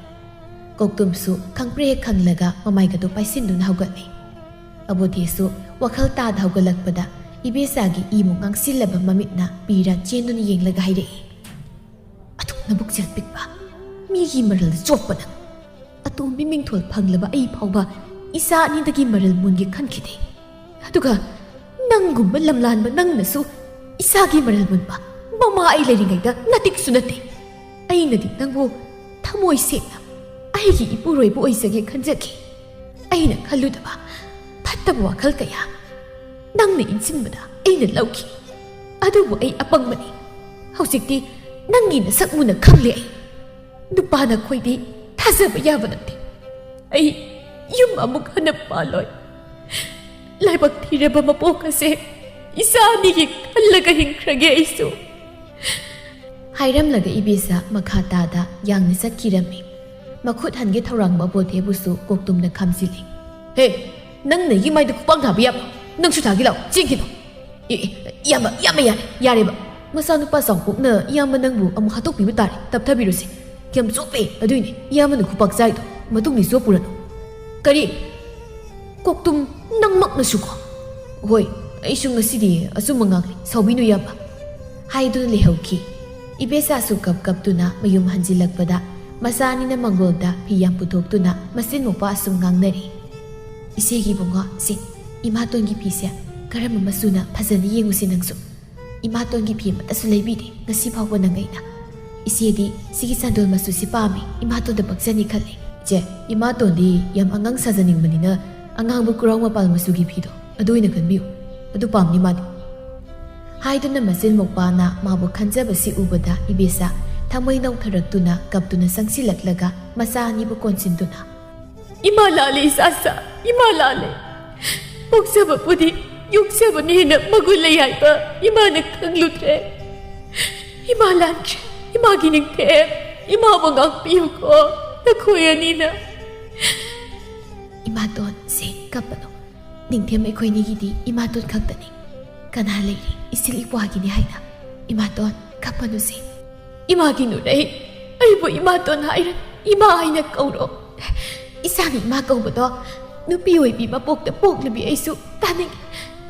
ꯀꯣꯛꯇꯨꯝꯁꯨ ꯈꯪꯄ꯭ꯔꯦꯛ ꯍꯦꯛ ꯈꯪꯂꯒ ꯃꯃꯥꯏꯒꯗꯣ ꯄꯥꯏꯁꯤꯟꯗꯨꯅ ꯍꯧꯒꯠꯂꯤ꯫ ꯑꯕꯣꯊꯦꯁꯨ ꯋꯥꯈꯜ ꯇꯥꯗ ꯍꯧꯒꯠꯂꯛꯄꯗ ꯏꯕꯦꯆꯥꯒꯤ ꯏꯃꯨꯛ ꯉꯥꯡꯁꯤꯜꯂꯕ ꯃꯃꯤꯠꯅ ꯄꯤꯔ ꯆꯦꯟꯗꯨꯅ ꯌꯦꯡꯂꯒ ꯍꯥꯏꯔꯛꯏ, "ꯑꯗꯨꯛ ꯅꯕꯨꯛꯆꯦꯜ ꯄꯤꯛꯄ, ꯃꯤꯒꯤ ꯃꯔꯜꯗ ꯆꯣꯞꯄ ꯅꯪ! ꯑꯇꯣꯝꯕꯤ ꯃꯤꯡꯊꯣꯜ ꯐꯪꯂꯕ ꯑꯩ ꯐꯥꯎꯕ ꯏꯆꯥ ꯑꯅꯤꯗꯒꯤ ꯃꯔꯜ ꯃꯨꯟꯒꯦ ꯈꯟꯈꯤꯗꯦ꯫ ꯑꯗꯨꯒ ꯅꯪꯒꯨꯝꯕ ꯂꯝꯂꯥꯟꯕ ꯅꯪꯅꯁꯨ ꯏꯆꯥꯒꯤ ꯃꯔꯜ ꯃꯨꯟꯕ ꯃꯃꯥ ꯑꯩ ꯂꯩꯔꯤꯉꯩꯗ ꯅꯇꯤꯛꯁꯨ ꯅꯠꯇꯦ꯫ ꯑꯩꯅꯗꯤ ꯅꯪꯕꯨ ꯊꯃꯣꯏ ꯁꯦꯡꯅ ꯑꯩꯒꯤ ꯏꯄꯨꯔꯣꯏꯕ ꯑꯣꯏꯖꯒꯦ ꯈꯟꯖꯈꯤ꯫ ꯑꯩꯅ ꯈꯜꯂꯨꯗꯕ ꯐꯠꯇꯕ ꯋꯥꯈꯜ ꯀꯌꯥ ꯅꯪꯅ ꯏꯟꯁꯤꯟꯕꯗ ꯑꯩꯅ ꯂꯧꯈꯤ꯫ ꯑꯗꯨꯕꯨ ꯑꯩ ꯑꯄꯪꯕꯅꯤ꯫ ꯍꯧꯖꯤꯛꯇꯤ ꯅꯪꯒꯤ ꯅꯁꯛ ꯃꯨꯟꯅ ꯈꯪꯂꯦ ꯑꯩ꯫ ꯅꯨꯄꯥ ꯅꯈꯣꯏꯗꯤ ꯊꯥꯖꯕ ꯌꯥꯕ ꯅꯠꯇꯦ꯫ ꯑꯩ ꯌꯨꯝ ꯑꯃꯨꯛ ꯍꯟꯅ ꯄꯥꯜꯂꯣꯏ꯫ ꯂꯥꯏꯕꯛ ꯊꯤꯔꯕ ꯃꯄꯣꯛ ꯑꯁꯦ ꯏꯆꯥ ꯑꯅꯤꯒꯤ ꯈꯜꯂꯒ ꯍꯤꯡꯈ꯭ꯔꯒꯦ ꯑꯩꯁꯨ꯫ ꯍꯥꯏꯔꯝꯂꯒ ꯏꯕꯦꯆꯥ ꯃꯈꯥ ꯇꯥꯗ ꯌꯥꯡꯅ ꯆꯠꯈꯤꯔꯝꯃꯤ꯫ ꯃꯈꯨꯠ ꯍꯟꯒꯦ ꯊꯧꯔꯥꯡꯕ ꯕꯣꯙꯦꯕꯨꯁꯨ ꯀꯣꯛꯇꯨꯝꯅ ꯈꯥꯝꯖꯤꯜꯂꯤ꯫ "ꯍꯦ, ꯅꯪ ꯅꯩꯒꯤ ꯃꯥꯏꯗ ꯈꯨꯄꯥꯛ ꯊꯥꯕ ꯌꯥꯕ? ꯅꯪꯁꯨ ꯊꯥꯒꯦ ꯂꯥꯎ, ꯆꯦꯟꯈꯤꯅꯣ!" "ꯑꯦ, ꯑꯦ, ꯏꯌꯥꯝꯕ, ꯏꯌꯥꯝꯕ, ꯌꯥꯔꯦ, ꯌꯥꯔꯦꯕ꯫ ꯃꯆꯥꯅꯨꯄꯥ ꯆꯥꯎꯄꯣꯛꯅ ꯏꯌꯥꯝꯕ ꯅꯪꯕꯨ ꯑꯃꯨꯛ ꯍꯥꯠꯇꯣꯛꯄꯤꯕ ꯇꯥꯔꯦ, ꯇꯞꯊꯕꯤꯔꯣꯁꯦ꯫ ꯌꯥꯝ ꯆꯣꯞꯄꯦ, ꯑꯗꯨꯏꯅꯦ ꯏꯌꯥꯝꯕꯅ ꯈꯨꯄꯥꯛ ꯆꯥꯏꯗꯣ, ꯃꯇꯨꯡꯗꯤ ꯆꯣꯞꯄꯨꯔꯅꯨ꯫" "ꯀꯔꯤ? ꯀꯣꯛꯇꯨꯝ, ꯅꯪꯃꯛꯅꯁꯨꯀꯣ?" "ꯍꯣꯏ, ꯑꯩꯁꯨ ꯉꯁꯤꯗꯤ ꯑꯆꯨꯝꯕ ꯉꯥꯡꯂꯦ, ꯁꯥꯎꯕꯤꯅꯨ ꯏꯌꯥꯝꯕ꯫" ꯍꯥꯏꯗꯨꯅ ꯂꯩꯍꯧꯈꯤ꯫ ꯏꯕꯦꯆꯥꯁꯨ ꯀꯞ ꯀꯞꯇꯨꯅ ꯃꯌꯨꯝ ꯍꯟꯖꯤꯜꯂꯛꯄꯗ ꯃꯆꯥ ꯑꯅꯤꯅ ꯃꯪꯒꯣꯜꯗ ꯐꯤ ꯌꯥꯝ ꯄꯨꯊꯣꯛꯇꯨꯅ ꯃꯆꯤꯟ ꯃꯧꯄꯥ ꯑꯁꯨꯝ ꯉꯥꯡꯅꯔꯤ꯫ "ꯏꯆꯦꯒꯤ ꯏꯕꯨꯡꯉꯣ, ꯁꯤ ꯏꯃꯥꯇꯣꯟꯒꯤ ꯐꯤꯁꯦ ꯀꯔꯝꯕ ꯃꯆꯨꯅ ꯐꯖꯅꯤ ꯌꯦꯡꯉꯨꯁꯤ ꯅꯪꯁꯨ꯫ ꯏꯃꯥꯇꯣꯟꯒꯤ ꯐꯤ ꯑꯃꯠꯇꯁꯨ ꯂꯩꯕꯤꯗꯦ ꯉꯁꯤ ꯐꯥꯎꯕ ꯅꯪ ꯑꯩꯅ꯫ ꯏꯆꯦꯗꯤ ꯁꯤꯒꯤ ꯆꯟꯗꯣꯜ ꯃꯆꯨꯁꯤ ꯄꯥꯝꯃꯤ, ꯏꯃꯥꯇꯣꯟꯗ ꯄꯛꯆꯅꯤ ꯈꯜꯂꯤ꯫" "ꯏꯆꯦ, ꯏꯃꯥꯇꯣꯟꯗꯤ ꯌꯥꯝ ꯑꯉꯥꯡ ꯁꯥꯖꯅꯤꯡꯕꯅꯤꯅ ꯑꯉꯥꯡꯕ ꯀꯨꯔꯥꯎ ꯃꯄꯥꯜ ꯃꯆꯨꯒꯤ ꯐꯤꯗꯣ ꯑꯗꯨ ꯑꯣꯏꯅ ꯈꯟꯕꯤꯌꯨ, ꯑꯗꯨ ꯄꯥꯝꯅꯤ ꯃꯥꯗꯤ꯫" ꯍꯥꯏꯗꯨꯅ ꯃꯆꯤꯟ ꯃꯧꯄꯥꯅ ꯃꯥꯕꯨ ꯈꯟꯖꯕꯁꯤ ꯎꯕꯗ ꯏꯕꯦꯆꯥ ꯊꯃꯣꯏ ꯅꯧꯊꯔꯛꯇꯨꯅ ꯀꯞꯇꯨꯅ ꯆꯪꯁꯤꯜꯂꯛꯂꯒ ꯃꯆꯥ ꯑꯅꯤꯕꯨ ꯀꯣꯟꯁꯤꯟꯗꯨꯅ, "ꯏꯃꯥ ꯂꯥꯜꯂꯦ ꯏꯆꯥꯁꯥ, ꯏꯃꯥ ꯂꯥꯜꯂꯦ꯫ ꯄꯣꯛꯆꯕꯕꯨꯗꯤ ꯌꯣꯛꯆꯕꯅ ꯍꯦꯟꯅ ꯃꯒꯨꯟ ꯂꯩ ꯍꯥꯏꯕ ꯏꯃꯥꯅ ꯈꯪꯂꯨꯗ꯭ꯔꯦ꯫ ꯏꯃꯥ ꯂꯥꯟꯈ꯭ꯔꯦ, ꯏꯃꯥꯒꯤ ꯅꯤꯡꯊꯦꯝ, ꯏꯃꯥꯕꯨ ꯉꯥꯛꯄꯤꯌꯨꯀꯣ ꯅꯈꯣꯏ ꯑꯅꯤꯅ꯫" "ꯏꯃꯥꯇꯣꯟ, ꯁꯦ, ꯀꯞꯄꯅꯨ꯫ ꯅꯤꯡꯊꯦꯝ ꯑꯩꯈꯣꯏꯅꯤꯒꯤꯗꯤ ꯏꯃꯥꯇꯣꯟ ꯈꯛꯇꯅꯤ꯫ ꯀꯅꯥ ꯂꯩꯔꯤ ꯏꯆꯤꯜ ꯏꯄ꯭ꯋꯥꯒꯤꯅꯤ ꯍꯥꯏꯅ? ꯏꯃꯥꯇꯣꯟ, ꯀꯞꯄꯅꯨꯁꯦ꯫" "ꯏꯃꯥꯒꯤ ꯅꯨꯔꯩ, ꯑꯩꯕꯨ ꯏꯃꯥꯇꯣꯟ ꯍꯥꯏꯔ ꯏꯃꯥ ꯍꯥꯏꯅ ꯀꯧꯔꯣ꯫ ꯏꯆꯥꯅ ꯏꯃꯥ ꯀꯧꯕꯗꯣ ꯅꯨꯄꯤ ꯑꯣꯏꯕꯤ ꯃꯄꯣꯛꯇ ꯄꯣꯛꯂꯨꯕꯤ ꯑꯩꯁꯨ ꯇꯥꯅꯤꯡꯉꯤ,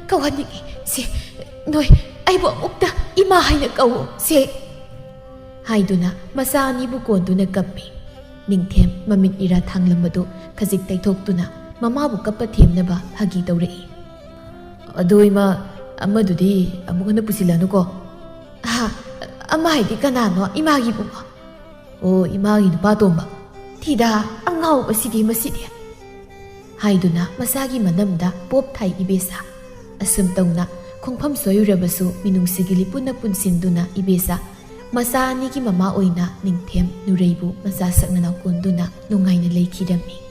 ꯀꯧꯍꯟꯅꯤꯡꯉꯤ꯫ ꯁꯦ, ꯅꯣꯏ ꯑꯩꯕꯨ ꯑꯃꯨꯛꯇ ꯏꯃꯥ ꯍꯥꯏꯅ ꯀꯧꯋꯣ ꯁꯦ꯫" ꯍꯥꯏꯗꯨꯅ ꯃꯆꯥ ꯑꯅꯤꯕꯨ ꯀꯣꯟꯗꯨꯅ ꯀꯞꯄꯤ꯫ ꯅꯤꯡꯊꯦꯝ ꯃꯃꯤꯠ ꯏꯔꯥ ꯊꯥꯡꯂꯝꯕꯗꯨ ꯈꯖꯤꯛ ꯇꯩꯊꯣꯛꯇꯨꯅ ꯃꯃꯥꯕꯨ ꯀꯞꯄ ꯊꯦꯝꯅꯕ ꯐꯥꯒꯤ ꯇꯧꯔꯛꯏ꯫ "ꯑꯗꯨ ꯏꯃꯥ, ꯑꯃꯗꯨꯗꯤ ꯑꯃꯨꯛ ꯍꯟꯅ ꯄꯨꯁꯤꯜꯂꯅꯨꯀꯣ꯫" "ꯑꯍꯥ, ꯑꯃ ꯍꯥꯏꯗꯤ ꯀꯅꯥꯅꯣ? ꯏꯃꯥꯒꯤ ꯏꯕꯨꯡꯉꯣ?" "ꯑꯣ, ꯏꯃꯥꯒꯤ ꯅꯨꯄꯥ ꯇꯣꯝꯕ꯫" "ꯊꯤꯗꯥ, ꯑꯉꯥꯎꯕꯁꯤꯗꯤ ꯃꯁꯤꯗꯤ!" ꯍꯥꯏꯗꯨꯅ ꯃꯆꯥꯒꯤ ꯃꯅꯝꯗ ꯄꯣꯞ ꯊꯥꯏ ꯏꯕꯦꯆꯥ꯫ ꯑꯁꯨꯝ ꯇꯧꯅ ꯈꯣꯡꯐꯝ ꯁꯣꯏꯔꯨꯔꯕꯁꯨ ꯃꯤꯅꯨꯡꯁꯤꯒꯤ ꯂꯤꯄꯨꯟꯅ ꯄꯨꯟꯁꯤꯟꯗꯨꯅ ꯏꯕꯦꯆꯥ ꯃꯆꯥ ꯑꯅꯤꯒꯤ ꯃꯃꯥ ꯑꯣꯏꯅ ꯅꯤꯡꯊꯦꯝ ꯅꯨꯔꯩꯕꯨ ꯃꯆꯥ ꯁꯛꯅꯅ ꯀꯣꯟꯗꯨꯅ ꯅꯨꯡꯉꯥꯏꯅ ꯂꯩꯈꯤꯔꯝꯃꯤ꯫